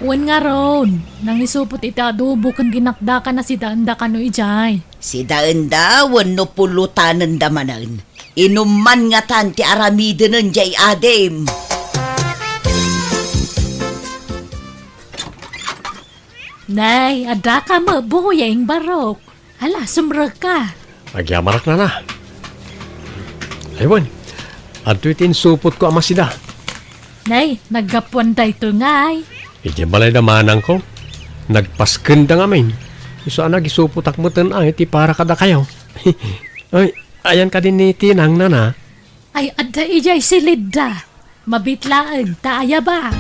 Wen ngarud, nangisupot iti adobo ken dinakdakan a sidaenda kano idiay. Sidaenda wenno pulotanenda manen. Inumman ngatan ti aramidenen diay adim. Nay, adda ka met, Boyeng, barok. Hala, sumrekka. Agyamanak, nana. Ay wen, adtoy ti insupotko a masida. Nay, naggapuan daytoy ngay. Idiay balayda manangko. Nagpaskenda ngamin. Isu a nagisupotak meten ay ti para kadakayo. Ay, ayan kadi ni Tinang, nana. Ay, adda idiay silidda. Mabit laeng ta ayabak.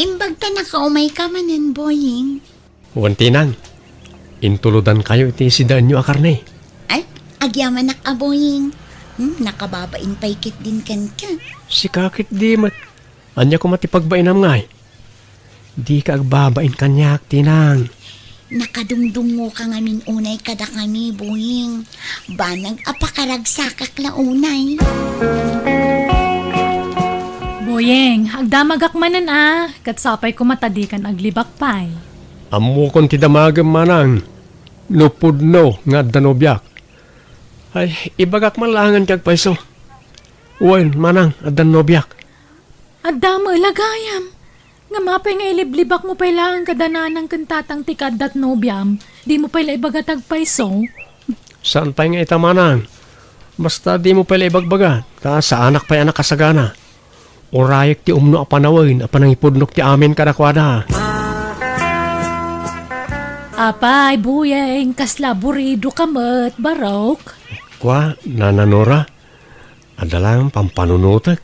Imbag ta nakaumayka manen, Boying. Wen Tinang, intulodankayo iti sidaenyo a karne. Ay, agyamanak a Boying. Hmm, nakababain pay ketdin kenka. Sika ketdi met. Ania koma ti pagbainam ngay? Dika agbabain kaniak, Tinang. Nakadungdungngoka ngamin unay kadakami, Boying. Banag a pakaragsakak la unay. Boying, agdamagak manen a, ket sapay koma ta dikan aglibak pay. Ammokon ti damagem, manang, no pudno nga adda nobiak. Ay, ibagak man laengen ti agpayso. Wen, manang, addan nobiak. Adda met la gayam. Ngem apay nga iliblibakmo pay laeng kada nanang ken tatang ti kaaddat nobiam? Dimo pay la ibaga ti agpayso? Saan pay nga ita, manang? Basta dimo pay la ibagbaga, ta saanak pay a nakasagana. Urayek ti umno a panawen a panangipudnok ti amin kadakuada. Apay, Boying, kasla aburidoka met, barok. Kua, Nana Nora, adda laeng pampanunotek.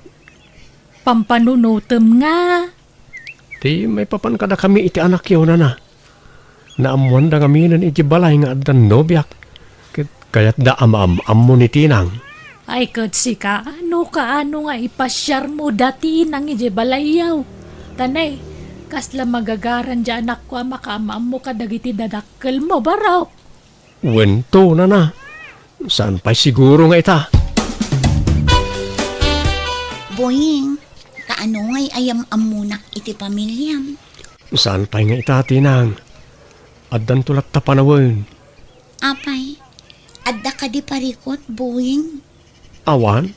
Pampanunotem nga? Ti maipapan kadakami iti anakyo, nana. Naammoanda ngaminen idiay balay nga addan nobiak. Ket kayatda a maam-ammo ni Tinang. Ay, ket sika, no kaano nga ipasiarmo da Tinang idiay balayyo? Tanay, kasla magagaran diay anakko a makaam-ammo kadagiti dadakkelmo, barok. Wen to, nana. Saan pay siguro nga ita? Boying, kaano ngay a yam-ammonak iti pamiliam? Saan pay nga ita, Tinang? Addanto latta panawen. Apay, adda kadi parikut, Boying? Awan.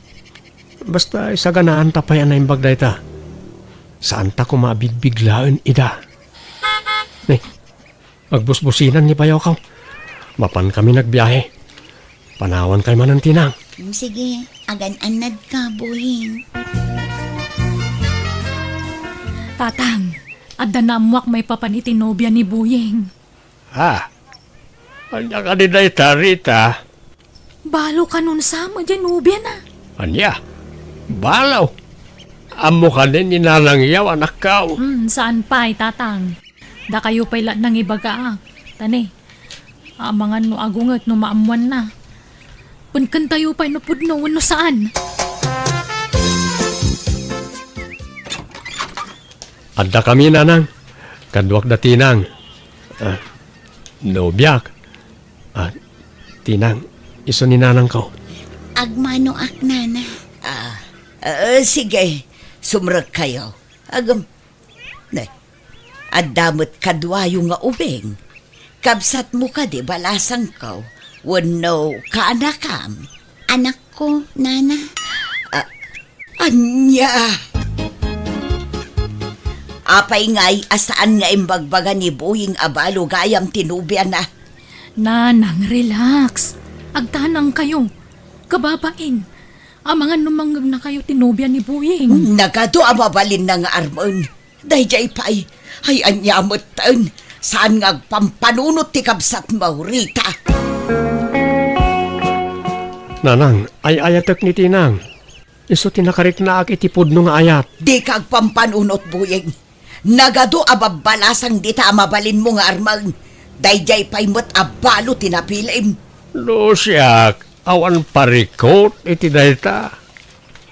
Basta isaganaanta pay a naimbag dayta. Saanta koma a bigbiglaen ida. Ne, agbusbusinan ni bayokaw. Mapan kami nagbiahe. Panawankayo manen, Tinang. Mm, sige, agan-annadka, Boying. Tatang, adda naammoak maipapan iti nobia ni Boying. Ha? Ania kadi dayta, Rita? Balo kanon sa met diay nobiana. Ania? Balo? Ammo kadi ni nanangyaw, anakko? Hmm, saan pay, Tatang. Dakayo pay la nangibagaak. Tani, amangan no agunget no maammoanna. Penkentayo pay no pudno wenno saan. Adda kami, Nanang. Kaduak da Tinang. Ah, nobiak. Ah, Tinang, isu ni Nanangko. Agmanoak, Nana. Ah, eh, sige. Sumrekkayo. Agam-, ne, adda met kaduayo nga ubing. Kabsatmo kadi balasangko wenno kaanakam? Anakko, Nana. Ah, ania? Apay ngay a saan nga imbagbaga ni Boying a balo gayam ti nobiana? Nanang, relax. Agtanangkayo. Kababain. Amangan no mangngegnakayo ti nobia ni Boying. Nagadu a mabalinna nga armen. Daydiay pay, ay ania metten, saan nga agpampanunot ti kabsatmo, Rita? Nanang, ay-ayatek ni Tinang. Isu ti nakariknaak iti pudno nga ayat. Dika agpampanunot, Boying. Nagadu a babbalasang dita a mabalinmo nga armen. Daydiay pay met a balo ti napilim. No siak, awan parikut iti dayta.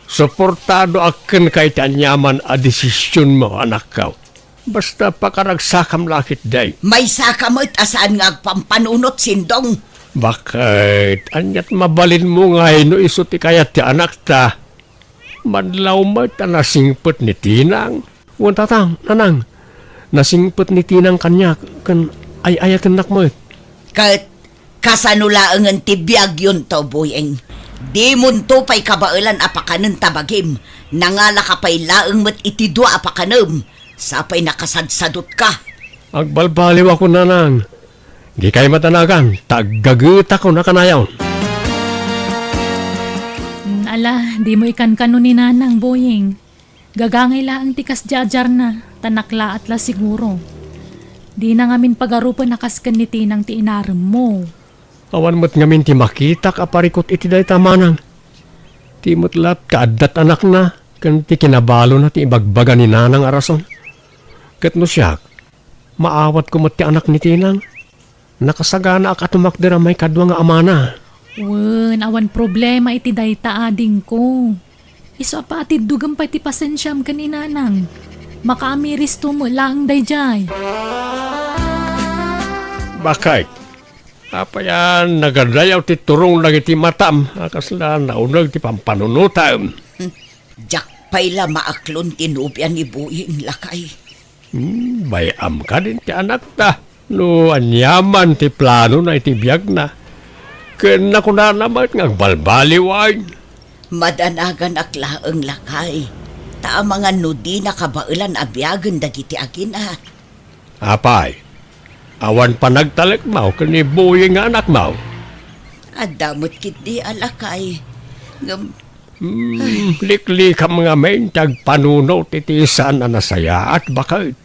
Suportadoak kenka iti aniaman a desisionmo, anakko. Basta pakaragsakam la ketdi. Maysaka met a saan nga agpampanunot, Sindong. Baket, aniat mabalinmo ngay no isu ti kayat ti anakta? Manlaw met a nasingpet ni Tinang. Wen, Tatang, Nanang, nasingpet ni Tinang kaniak ken ay-ayatennak met. Ket kasano laengen ti biagyonto, Boying? Dimonto pay kabaelan a pakanen ta bagim. Nangalaka pay laeng met iti dua a pakanem. Sapay nakasadsadutka. Agbalbaliwakon, Nanang. Dikay madanagan, ta aggagetako nakanayon. Mm, ala, dimo ikankano ni Nanang, Boying. Gagangay laeng ti kasdiadiarna, ta naklaat la siguro. Dina ngamin pagarupen a kas ken ni Tinang ti inaremmo. Awan met ngamin ti makitak a parikut iti dayta, Manang. Ti met latta adda ti anakna, ken ti kinabalona ti ibagbaga ni Nanang a rason. Ket no siak, maawatko met ti anak ni Tinang. Nakasaganaak a tumakder a maikadua nga amana. Wen, awan problema iti dayta, adingko. Isu a paatiddogem pay ti pasensiam ken ni Nanang. Makaamiristo met laeng daydiay. Baket, apay a nagadayaw ti turong dagiti matam a kasla nauneg ti pampanunotam? Hmm, diak pay la maaklon ti nobia ni Boying, lakay. Hmm, bay-am kadin ti anakta no aniaman ti planona iti biagna. Ken nakunana met nga agbalbaliwen. Madanaganak laeng, lakay, ta amangan no dina kabaelan a biagen dagiti agina. Apay, awan panagtalekmo ken ni Boying nga anakmo? Adda met ketdi a lakay. Ngem Hmm, liklikam ngamin ti agpanunot iti saan a nasayaat, baket.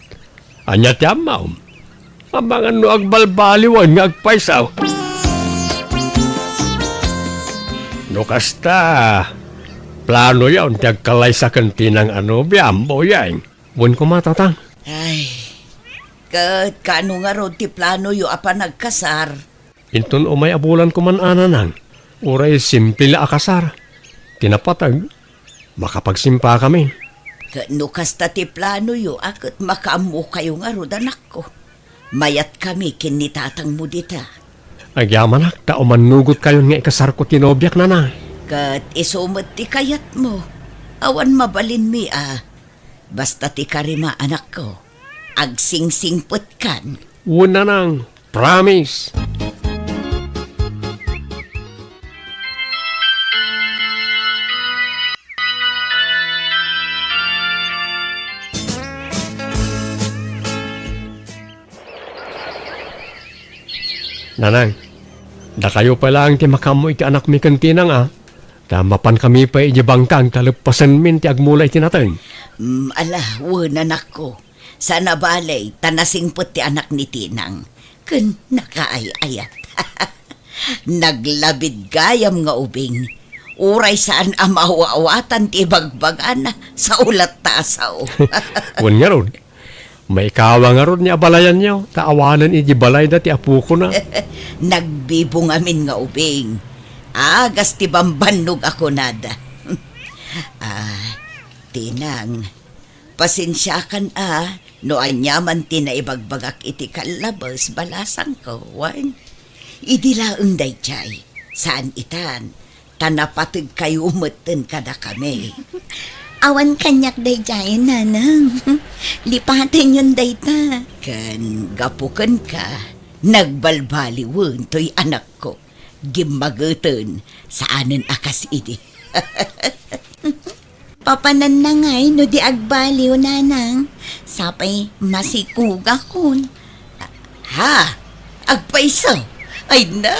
Ania ti ammom? Amangan no agbalbaliwen nga agpayso. No kasta, planoyon ti agkalaysa ken Tinang a nobiam, Boying? Wen koma, Tatang. Ay, ket kaano ngarud ti planoyo a panagkasar? Inton umay a bulan koman a, Nanang, uray simple a kasar. Ti napateg, makapagsimpakamin. Ket no kasta ti planoyo a ket makaammokayo ngarud, anakko, mayatkami ken ni tatangmo dita. Agyamanak ta umannugotkayon nga ikasarko ti nobiak, Nanang. Ket isu met ti kayatmo. Awan mabalinmi a. Basta ti karima, anakko, agsingsingpetkan. Wen, Nanang, promise. Nanang, dakayo pay laeng ti makaammo iti anakmi ken Tinang a, ta mapankami pay idiay bangkag ta leppasenmin ti agmula iti nateng. Mm, ala, wen, anakko. Saan a bale, ta nasingpet ti anak ni Tinang. Ken nakaay-ayat. Naglabid gayam nga ubing. Uray saan a maaw-awatan ti ibagbagana, sao latta a sao. Wen ngarud, maikawa ngarud ni abalayanyo, ta awanen idi balayda ti apokona. Nagbibo ngamin nga ubing. Agas ti bambannog a kunada. Ah, Tinang, pasensiakan a no aniaman ti naibagbagak iti kallabes, balasangko, wen? Idi laeng daydiay, saan itan, ta napategkayo metten kadakami. Awan kaniak daydiay, nanang. Lipatenyon dayta. Ken gapu kenka, nagbalbaliwen toy anakko. Gimmageten, saanen a kas idi. Papananna ngay no di agbaliw, nanang. Sapay masikugakon. Ha? Agpayso? Ay na!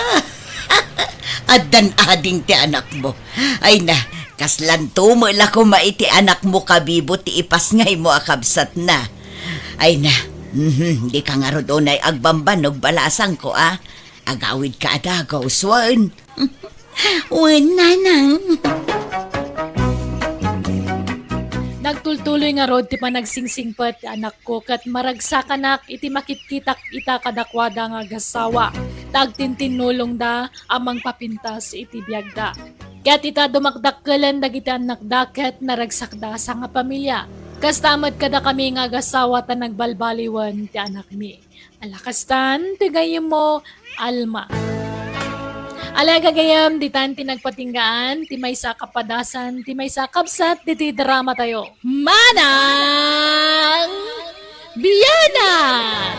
Addan ading ti anakmo. Ay na, kaslanto met la koma iti anakmo kabibo ti ipasngaymo a kabsatna. Ay na, mhm, di ka ngarud unay agbambannog, balasangko a. Agawidka a dagus, wen? Wen, nanang. Nagtultuloy ngarud ti panagsingsingsingpet ti anakko ket maragsakanak iti makitkitak ita kadakuada nga agasawa, ta agtintinnulongda a mangpapintas iti biagda. Ket ita dumakdakkelen dagiti annakda ket naragsakda a sangapamilia. Kasta met kadakami nga agasawa ta nagbalbaliwen ti anakmi. Ala kastan ti gayyemmo, Alma. Ala gagayyem, ditan ti nagpatinggaan ti maysa a kapadasan, ti maysa a kabsat diti dramatayo. Manang Biyanan!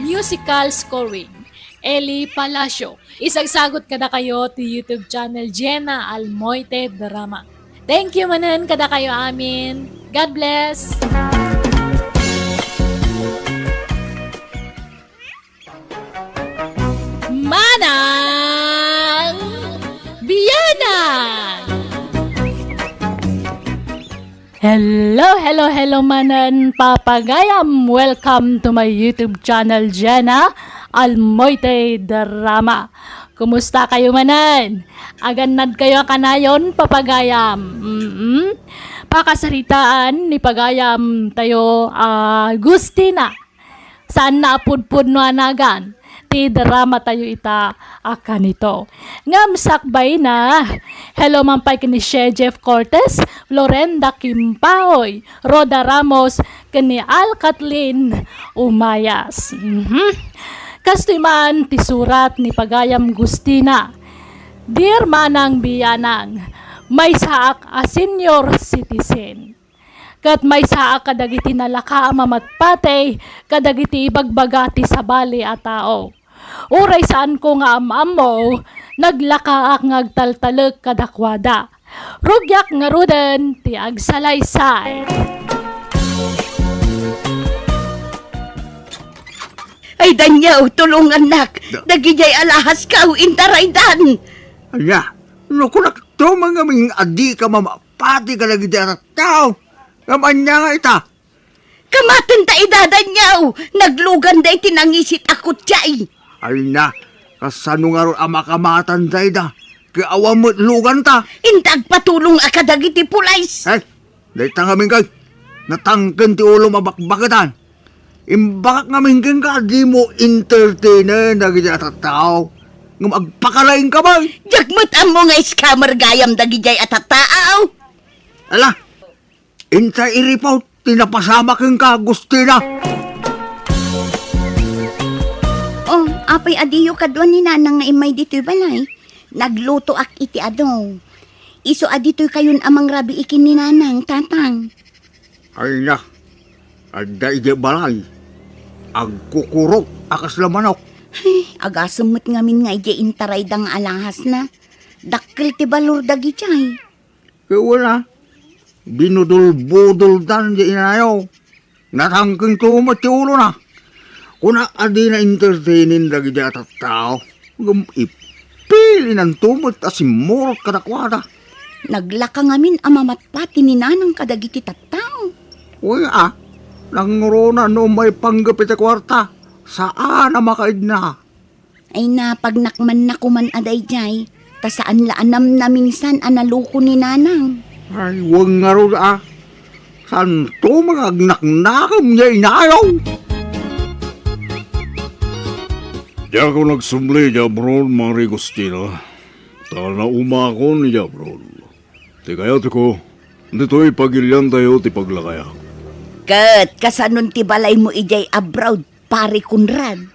Musical scoring, Eli Palacio. Isagsagot kadakayo ti YouTube channel Jenna Almoite Drama. Thank you manen kadakayo amin. God bless! Manang Biyanan! Hello, hello, hello manen, papagayam! Welcome to my YouTube channel, Jenna Almoite Drama. Kumusta kayo manen? Agannad kayo a kanayon, papagayam? Mm-mm. Pakasaritaan ni pagayam tayo, ah, Gustina. Saan na a pudpudno a nagan ti drama tayo ita a kanito. Ngem sakbay na, hello man pay ken ni Shea Jeff Cortez, Florenda Kimpaoy, Rhoda Ramos, ken ni Al Kathleen Umayas. Mhm. Kastoy man ti surat ni pagayam Gustina, Dear Manang Biyanang, maysaak a senior citizen. Ket maysaak kadagiti nalaka a mamatpatey kadagiti ibagbaga ti sabali a tao. Uray saanko nga am-ammo, naglakaak nga agtaltalek kadakuada. Rugiak ngaruden ti agsalaysay. Ay, Daniel, tulungannak. Da- Dagidiay alahaskaw, intaraydan. Ania, no kunakto man ngamin a dika mamapati kadagiti a tattao, ngem ania nga ita? Kamaten ta ida, Daniel. Nagluganda iti nangisit a kutsaay. Ay na, kasano ngarud a makamatan dayta? Ket awan met luganta. Inta agpatulong a kadagiti pulis. Eh, dayta ngamin kay, natangken ti ulom a bakbaketan. Imbagak ngamin kenka a dimo entertainen dagiti a tattao. Ngem agpakalaingka bay. Diak met ammo nga scammer gayam dagidiay a tattao. Ala, inta i-report ti napasamak kenka, Agustina. Oh, apay a diyo kadua ni Nanang nga immay ditoy balay? Naglutoak iti adu. Isu a ditoy kayon a mangrabii ken ni Nanang, Tatang. Ay na, adda idiay balay. Agkukurot a kasla manok. Ay, agasem met ngamin nga idiay intarayda nga alahasna. Dakkel ti balor dagidiay. Ket wala, binudol-budoldan di inayo. Natangken ko met ti ulona. Kunak a dina entertainen dagiti a tattao. Ngem ipilinanto met a simmurot kadakuada. Naglaka ngamin a mamatpati ni Nanang kadagiti tattao. Uy, a, nangruna no maipanggep iti kuarta, saan a makaidna. Ay, napagnak man nakuman a daydiay, ta saan la a namnaminsan a naloko ni Nanang. Ay, wen ngarud a. Santo, makagnaknakem ya inayo. Diakon agsubli idiay abroad, Mare Agustina. Ta naumakon idiay abroad. Ti kayatko, ditoy pagiliantayo ti paglakayak. Ket kasanon ti balaymo idiay abroad, Pare Conrad?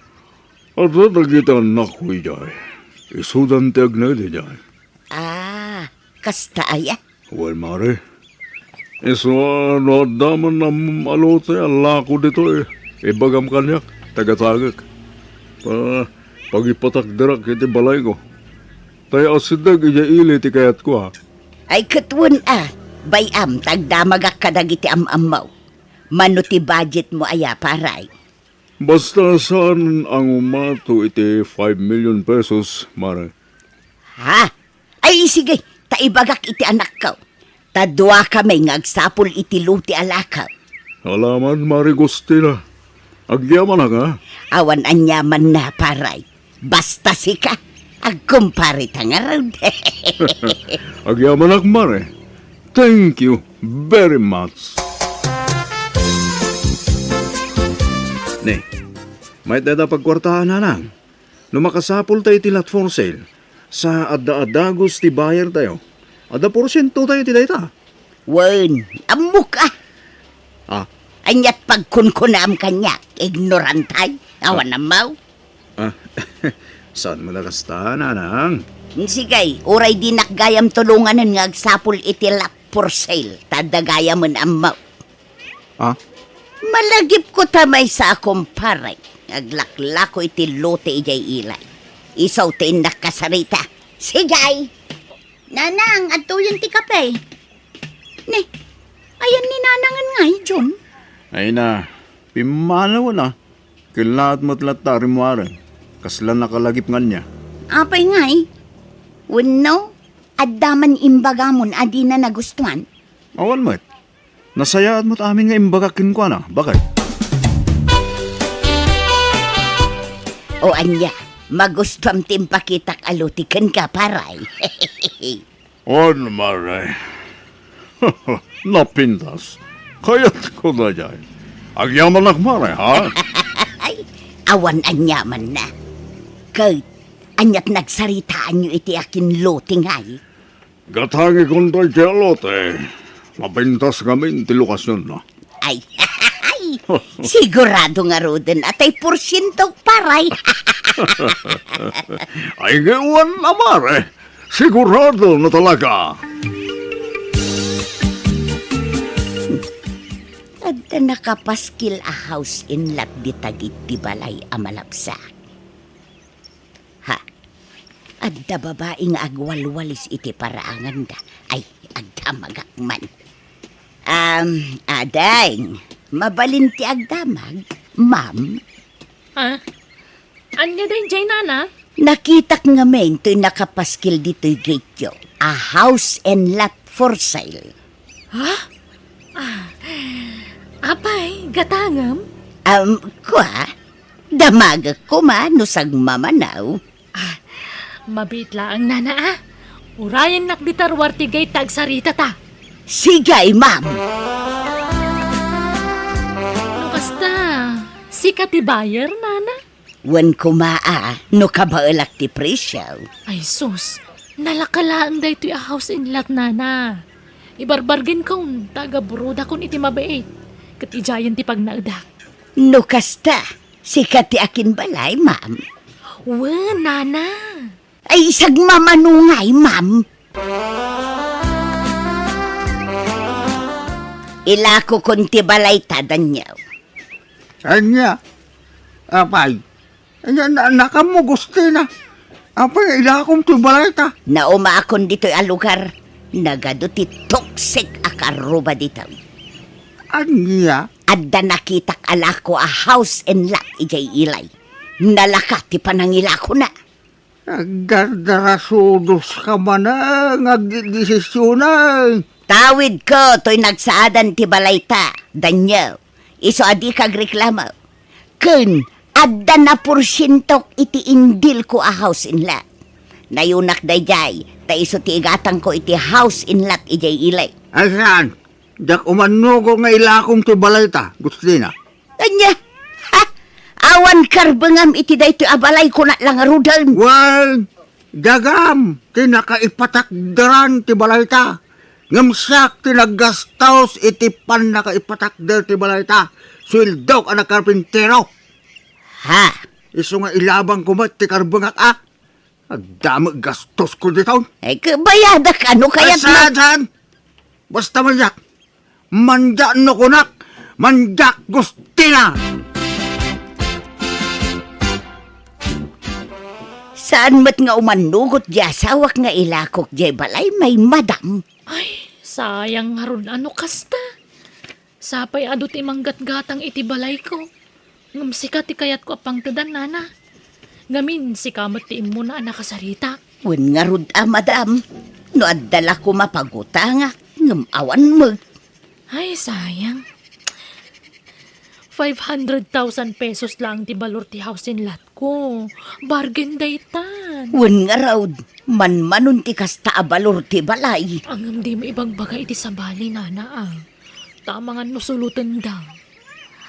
Adda dagiti annakko idiay. Isudan ti agnaed idiay. Ah, kasta aya? Wen, Mare. Isu a no adda man ammom a lote a lako ditoy, ibagam kaniak, tagatangek. Pa-, pagipatakderak iti balayko. Tay asideg idiay ili ti kayatko, a. Ay, ket wen a, bay-am ta agdamagak kadagiti am-ammo. Mano ti budgetmo aya, Pare? Basta saan a ngumato iti five million pesos, Mare. Ha? Ay, sige, ta ibagak iti anakko. Ta duakami nga agsapul iti lote a lako. Alaman, Mare Agustina. Agyamanak, a? Awan aniamanna, Pare. Basta sika, agkumpare ta ngarud. Agyamanak, Mare. Thank you very much. Ne, mayat dayta pagkuartaan, Nanang. No makasapulta iti lot for sale, sa adda a dagus ti buyer tayo, adda porsiento tayo iti dayta. Wen, ammok a. Ah. Aniat pagkunkunam kaniak, ignorantay, awan ammo. Ah, saan mo na kasta, Nanang? Sige, uray dinak gayam tulonganen nga agsapul iti lot for sale, ta adda gayamen ammo. Ah? Malagipko ta maysa a kumpare nga aglaklako iti lote idiay ilay. Isu ti innak kasarita. Sige! Nanang, adtoyen ti kape. Ne, ayan ni Nanangen ngay, John? Ay na, pimmanawen a. Kellaat met latta a rimmuaren. Kasla nakalagip nga ania. Apay ngay? Wenno, adda man imbagamon a dina nagustuan? Awan met. Nasayaat met amin nga imbagak kenkuana, baket. O ania, magustuam ti impakitak a lote kenka, Pare? On, Mare. Napintas. Kayatko daydiay. Agyamanak, Mare, ha? Ay, awan aniamanna. Ket, aniat nagsaritaanyo iti akin lote ngay? Gatangekon daydiay a lote. Mapintas ngamin ti lokasionna. Ay, ay, sigurado ngaruden a tay porsiento, Pare. Ay, wen a, Mare. Sigurado na talaga. Adda nakapaskil a house and lot dita iti balay a malabsak. Ha? Adda babai nga agwalwalis iti paraanganda. Ay, agdamagak man. Um, ading, mabalin ti agdamag, ma'am? Ah? Ania daydiay, Nana? Nakitak ngamin toy nakapaskil ditoy gate-yo a house and lot for sale. Ha? Ah, apay, gatangem? Um, kua, damagek koma no sagmamano. Ah, mabiit laeng, Nana, a. Urayennak dita ruar ti gate ta agsaritata. Sige, ma'am. No kasta, sika ti buyer, Nana? Wen koma a, no kabaelak ti presio. Ay sus, nalaka laeng daytoy a house and lot, Nana. Ibarbargain-kon, ta agabrodakon iti mabiit. Ket idiayen ti pagnaedak. No kasta, sika ti akinbalay, ma'am? Wen, Nana. Ay, sagmamano ngay, ma'am. Ilakokon ti balay ta, Daniel. Ania? Apay, ania, na-, nakammo, Agustina? Apay, ilakom ti balay ta? Naumakon ditoy a lugar. Nagadu ti toxic a karruba ditoy. Ania? Adda nakitak a lako a house and lot idiay ilay. Nalaka ti panangilakona. Agdardarasudos ka manen nga agdedesisionen. Tawidko toy nagsaadan ti balayta, Daniel. Isu a dika agreklamo. Ken adda naporsientok iti indilko a house and lot. Nayunak daydiay, ta isu ti igatangko iti house and lot idiay ili. Ay saan? Diak umannugot nga ilakom ti balayta, Gustina. Ania? Ha? Awan karbengam iti daytoy a balay, kunak la ngaruden. Wen, dagam ti nakaipatakderan ti balayta. Ngem siak ti naggastos iti pannakaipatakder ti balayta. Sueldok a nagkarpintero. Ha? Isu nga ilabangko met ti karbengak, a? Adda met gastosko diton. Ay, kabayadak, ano kayat mo? Saan, saan? Basta manyak. Manyak no kunak. Manyak, Gustina! Saan met nga umannugot di asawak nga ilakok di balay, may madam? Ay, sayang ngarud ano kasta. Sapay adu ti manggatgatang iti balayko. Ngem sika ti kayatko a pangtedan, nana. Ngamin, sika met ti immuna a nakasaritak. Wen ngarud a, madam, no adda la koma pagutangak, ngem awan met. Ay, sayang. Five hundred thousand pesos lang ti balor ti house and lot ko. Bargain daytan. Wen ngarud, manmanon ti kasta a balor ti balay. Ngem dimo ibagbaga iti sabali, nana, a. Ta amangan no sulotenda.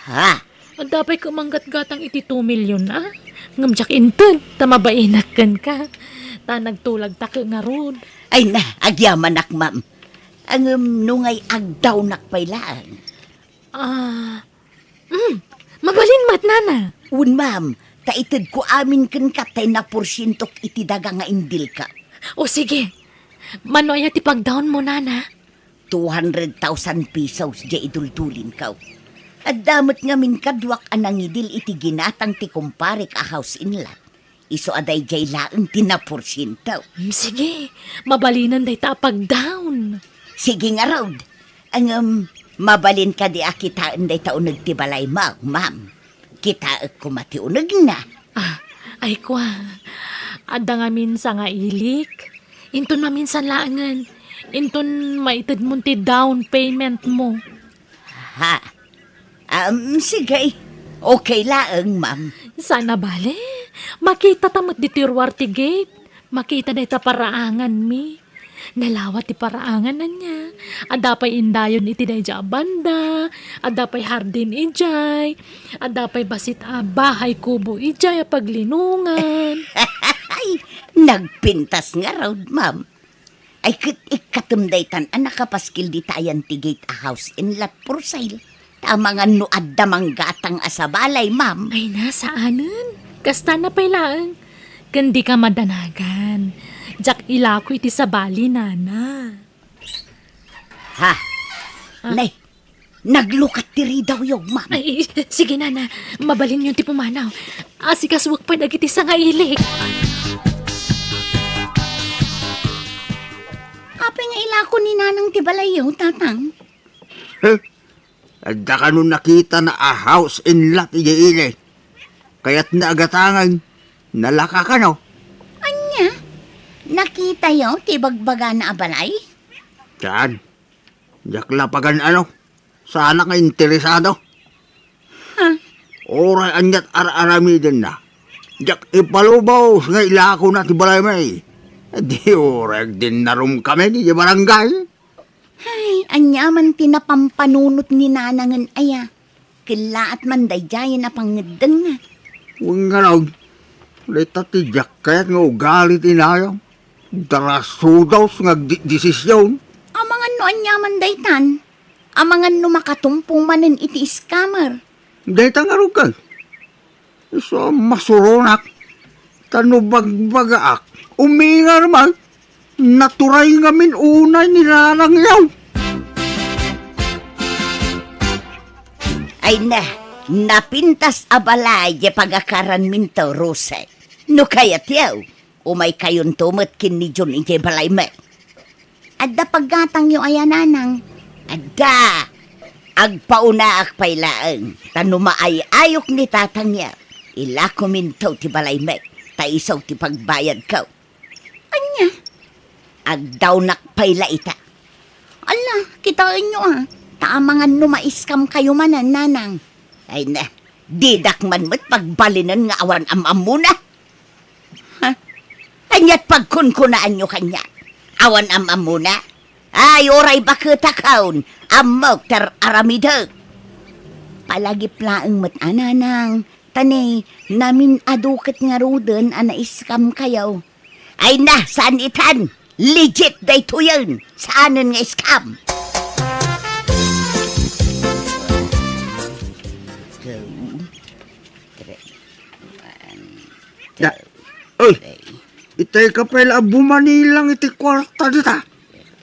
Ha? Adda pay ket manggatgatang iti two million, a? Ngem diak inted, ta mabainak kenka. Ta nagtulagta ket ngarud. Ay na, agyamanak, ma'am. Ngem no ngay agdawnak pay laeng. Ah, mm, mabalin met, nana. Wen, ma'am, ta itedko amin kenka tay naporsientok iti daga nga indilka. O sige, mano aya ti pagdaonmo, nana? Two hundred thousand pesos diay iduldulinko. Adda met ngamin kaduak a nangidil iti ginatang ti kumparek a house and lot. Isu a daydiay laeng ti naporsiento. Mm, sige, mabalinen dayta a pagdaon. Sige ngarud. Ngem, mabalin kadi a kitaen dayta uneg ti balaymo, ma'am? Kitaek koma ti unegna. Ah, ay kua, adda ngamin sangailik. Inton maminsan laengen, inton maitedmon ti down payment mo. Ha? Um, sige. Okay laeng, ma'am. Saan a bale? Makitata met ditoy ruar ti gate. Makita dayta paraanganmi. Nalawa ti paraangan, ania. Adda pay indayon iti daydiay a banda. Adda pay hardin idiay. Adda pay bassit a bahay kubo idiay a paglinongan. Ay, nagpintas ngarud, ma'am. Ay, ket ikkatem daytan a nakapaskil dita ayan ti gate a house and lot for sale. Ta amangan no adda manggatang a sabali, ma'am. Ay na, saanen. Kastana pay laeng. Ken dika madanagan. Diak ilako iti sabali, nana. Ha? Ah. Nay, naglukat ti ridawyo, ma'am. Ay, sige, nana. Mabalinyon ti pumanaw. Asikasuek pay dagiti sangailik. Apay nga ilako ni nanang ti balayyo, tatang? Huh? Adda kano nakitana a house and lot idiay ili. Kayatna a gatangen, nalaka kano. Ania? Nakitayo ti ibagbagana a balay? Saan? Diak la pagan-ano. Saanak nga interesado. Ha? Uray aniat ar-aramidenna. Diak ipalubos nga ilakona ti balaymi. Di uray agdinnarumkami idiay barangay. Ay, aniaman ti napampanunot ni nanangen aya. Kellaat man daydiayen a pangngeddengna. Wen ngarud, dayta ti diak kayat nga ugali ti inayam. Darasudos nga agdedesision. Amangan no aniaman daytan. Amangan no makatumpong manen iti scammer. Dayta ngarud ken. Isu a masuronak. Ta no bagbagaak, umingar man, naturay ngamin unay ni nanangyo. Ay na, napintas a balay diay pagakaranminto, Rose. No kayatyo, umaykayonto met ken ni John idiay balaymi. Adda paggatangyo aya, nanang? Adda. Agpaunaak pay laeng, ta no maay-ayok ni tatangyo, ilakominto ti balaymi, ta isu ti pagbayadko. Ania? Agdawnak pay la ita. Ala, kitaenyo a, ta amangan no ma-scam kayo manen, nanang. Ay na, didak man met pagbalinen nga awan am-ammona. Ha? Ania't pagkunkunaanyo kaniak? Awan am-ammona? Ay, uray baketakon, ammok ti ar-aramidek. Palagip laeng met a, nanang, ta ne, namin-adu ket ngaruden a na-scam kayo. Ay na, saan itan? Legit daytoyen. Saanen nga scam. Two, three. One, two, Da-, oy, three. Itay ka pay la a bumanilang iti kuarta dita.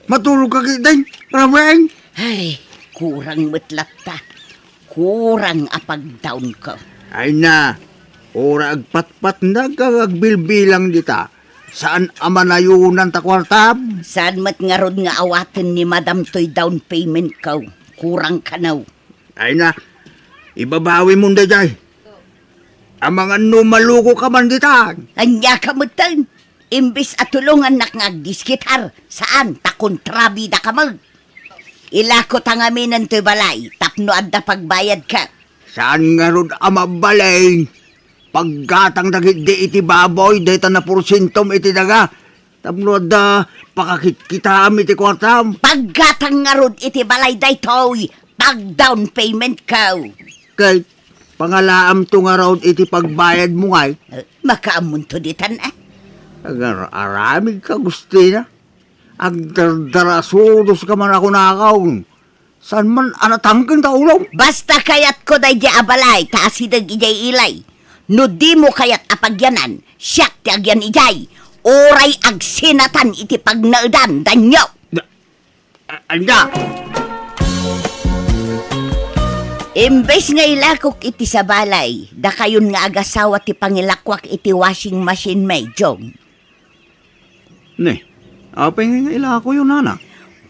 Matulog ka ketdin, Rabeng? Ay, kurang met latta. Kurang a pagdawnko. Ay na, uray agpatpatnag nga agbilbilang dita, saan a manayunan ta kuartam? Saan met ngarud nga awaten ni Madam toy down payment ko? Kurang kano. Ay na, ibabawimon daydiay. Amangan no maluko ka man dita. Ania ka metten? Imbes a tulongannak nga agdiskitar, saan ta kontrabida ka met. Ilako ta ngaminen toy balay tapno adda pagbayadka. Saan ngarud a mabalin? Paggatang dagiti iti baboy dayta naporsientom iti daga tapno adda pakakitkitam iti kuartam. Paggatang ngarud iti balay daytoy, pag-down payment ko. Ket pangalaamto ngarud iti pagbayadmo ngay? Eh, makaammonto ditan, eh. Agar-aramid ka, Agustina. Agdardarasudos ka man a kunakon. Saan man a natangken ta ulom? Basta kayatko daydiay a balay ta asideg idiay ilay. No dimo kayat a pagyanan, siak ti agyan idiay. Uray agsinatan iti pagnaedan, danyo. Da-, a-, anda? Imbes nga ilakok iti sabalay, dakayon nga agasawa ti pangilakuak iti washing machine, Mayjong. Ne, apay nga ilakoyo, nana?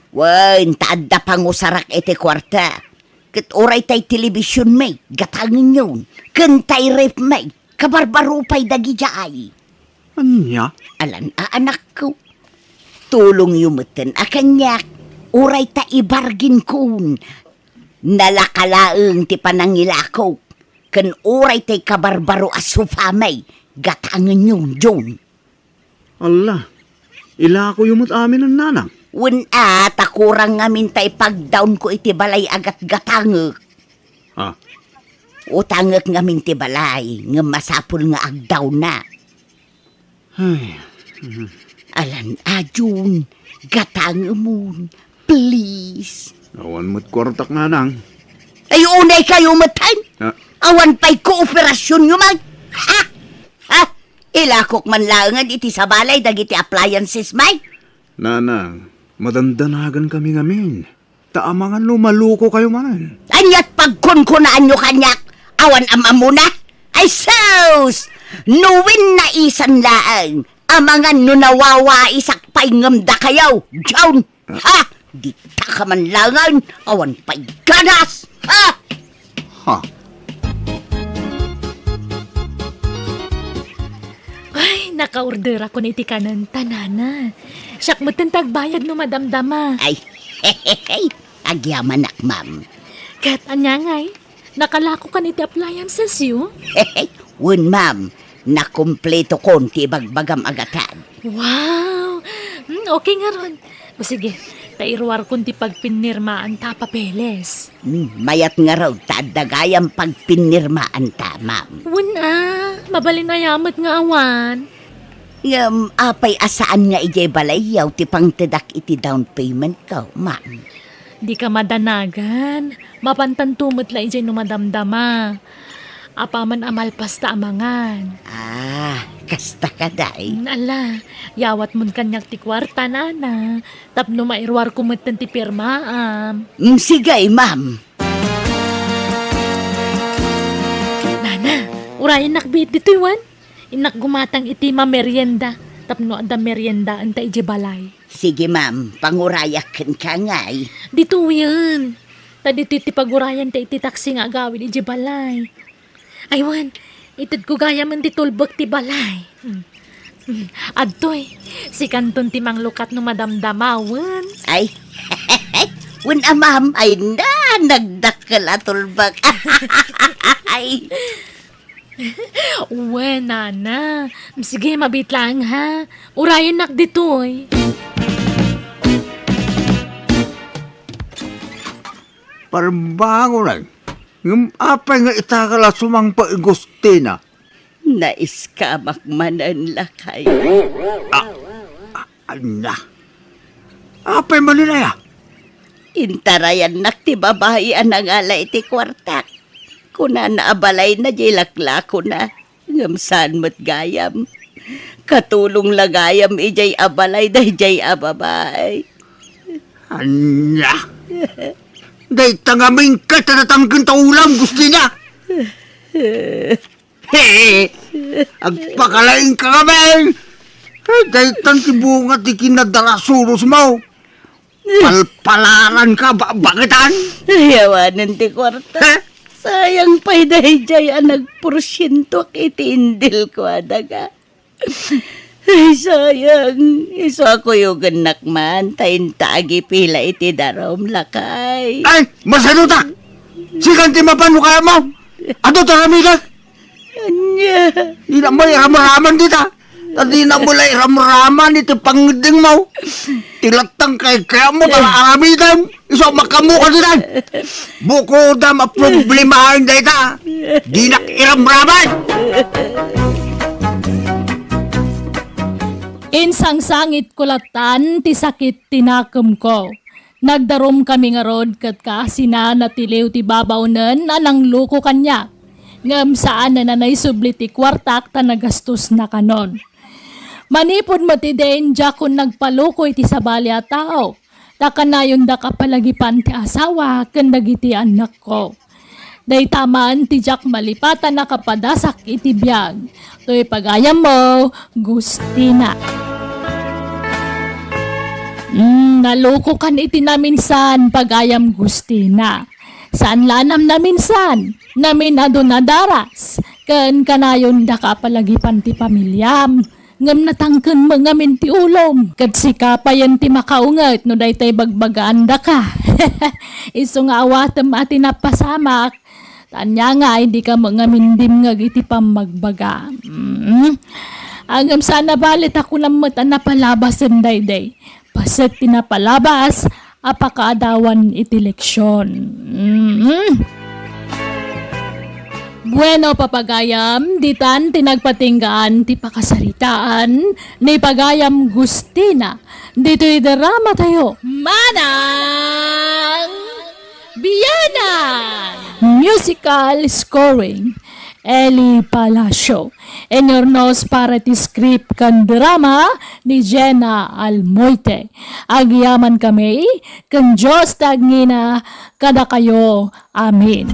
Wen, ta adda pangusarak iti kuarta. Ket uray tay television met, gatangenyon. Ken tay ref met, kabarbaro pay dagidiay. Ania? Alan a anakko. Tulongyo metten a kaniak. Uray ta ibarginkon. Nalaka laeng ti panangilakok. Ken uray tay kabarbaro a sofa met, gatangenyon, John. Alla, ilakoyo met aminen, nanang. Wen a, ta kurang ngamin tay pagdawnko iti balay a gatgatangek. Ah. Utangek ngamin ti balay, ngem masapul nga agdawna. Ay. Alan a, Jun, gatangemon. Please. Awan met kuartak, nanang. Ay, unay kayo met, hen? Ah. Awan pay kooperasyonyo, man. Ha? Ha? Ilakok man laengen iti sabalay dagiti appliances, may? Nanang, madandanagan kami ngamin. Ta amangan no maluko kayo manen. Ania't pagkunkunaanyo kaniak? Awan am-ammona? Ay, sus! No wen naisan laeng, amangan no nawawaisak pay ngem dakayo, John! Ha? Dita ka man laengen, awan pay ganas! Ha? Ha? Ay, nakaorderakon iti kanen, ta nana. Siak metten ti agbayad no madamdama. Ay, agyamanak, ma'am. Ket ania ngay? Nakalakokan iti appliancesyo? Wen, ma'am. Nakumpletokon ti ibagbagam a gatad. Wow! Hmm, okay ngarud. O sige, ta iruarkon ti pagpinnirmaan ta a papeles. Hmm, mayat ngarud ta adda gayam pagpinnirmaan ta, ma'am. Wen a, mabalin aya met nga awan. Ngem apay a saan nga idiay balayyo ti pangtedak iti down payment ko, ma'am? Dika madanagan. Mapantanto met la idiay no madamdama. Apaman a malpas ta amangan. Ah, kasta kadi. Mm, ala, yawatmon kaniak ti kuarta, nana, tapno mairuarko metten ti pirmaam. Mm, sige, ma'am. Nana, urayennak biit ditoy, wen? Innak gumatang iti mamerienda, tapno adda meriendaen ta idiay balay. Sige, ma'am. Pangurayak kenka ngay. Ditoyen. Ta ditoy ti pagurayan ta iti taksi nga agawid idiay balay. Ay, wen, Itedko gayamen ti tulbek ti balay. Hmm. Hmm. Adtoy, sikanton ti manglukat no madamdamawen. Ay, wen amam, ay na, nagdakkel a tulbek. Ay. Wen, nana. Sige, mabitlang ha. Urayennak ditoy. Parbangon ay. Ngem apay nga ita ka la sumangpet, Agustina? Naiskamak manen, lakay. Ah, ah, ania? Apay manen aya? Intarayannak ti babai a nangala iti kuartak. Kunana a balayna diay laklakona. Ngem saan met gayam. Katulong la gayam idiay a balay daydiay a babai. Ania? Dayta ngamin ket a natangken ta ulam, Agustina. He, agpakalaing ka ngamin. Eh, daytan ti bunga ti kinadarasuros mo. Palpalaran ka, ba-, baketan? Ay, awanen ti kuarta. Eh? Sayang pay daydiay a nagporsientoak iti indil ko a daga. Ay, sayang. Isu a kuyogennak man, ta inta agipila iti darum, lakay. Ay, masano ta? Sikan ti mapan no kayat mo? Adu ta aramidek? Ania? Dina mo iramraman dita. Ta dina mo la iramraman iti pangngeddeng mo. Ti lattang kay kayat mo, ta aramidem. Isu a makaammo ka ditan. Bukodam a problemaen dayta. Dinak iramraman. Insangsangitko lattan ti sakit ti nakemko. Nagdarumkami ngarud ket kaasina natiliw ti babaonen a nangloko kaniak. Ngem saanen a naisubli ti kuartak ta nagastos nakanon. Manipud met idin, diakon nagpaloko iti sabali a tao. Ta kanayondak a palagipan ti asawa ken dagiti annakko. Dayta man ti diak malipatan a kapadasak iti biag. Toy pagayammo, Gustina. Mm, nalokokan iti naminsan, pagayam Gustina. Saan la a namnaminsan, namin a dunadaras, ken kanayondak a palagipan ti pamiliam. Ngem natangken met ngamin ti ulom, ket sika payen ti makaunget no daytoy bagbagaandaka. Isu nga awatem a ti napasamak, ta ania nga ay dika met ngamin dimngeg iti pammagbaga. Mm. Ngem saan a bale ta kunam met a napalabasen daydiay. Paset ti napalabas a pakaadawan iti leksion. Mm. Bueno, papagayam, ditan ti nagpatinggaan ti pakasaritaan ni pagayam Gustina ditoy drama tayo. Manang Bianan! Musical scoring, Eli Palacio. Inurnos para ti script ken drama ni Jenna Almoite. Agyamankami ken Dios ti agngina kadakayo. Amen.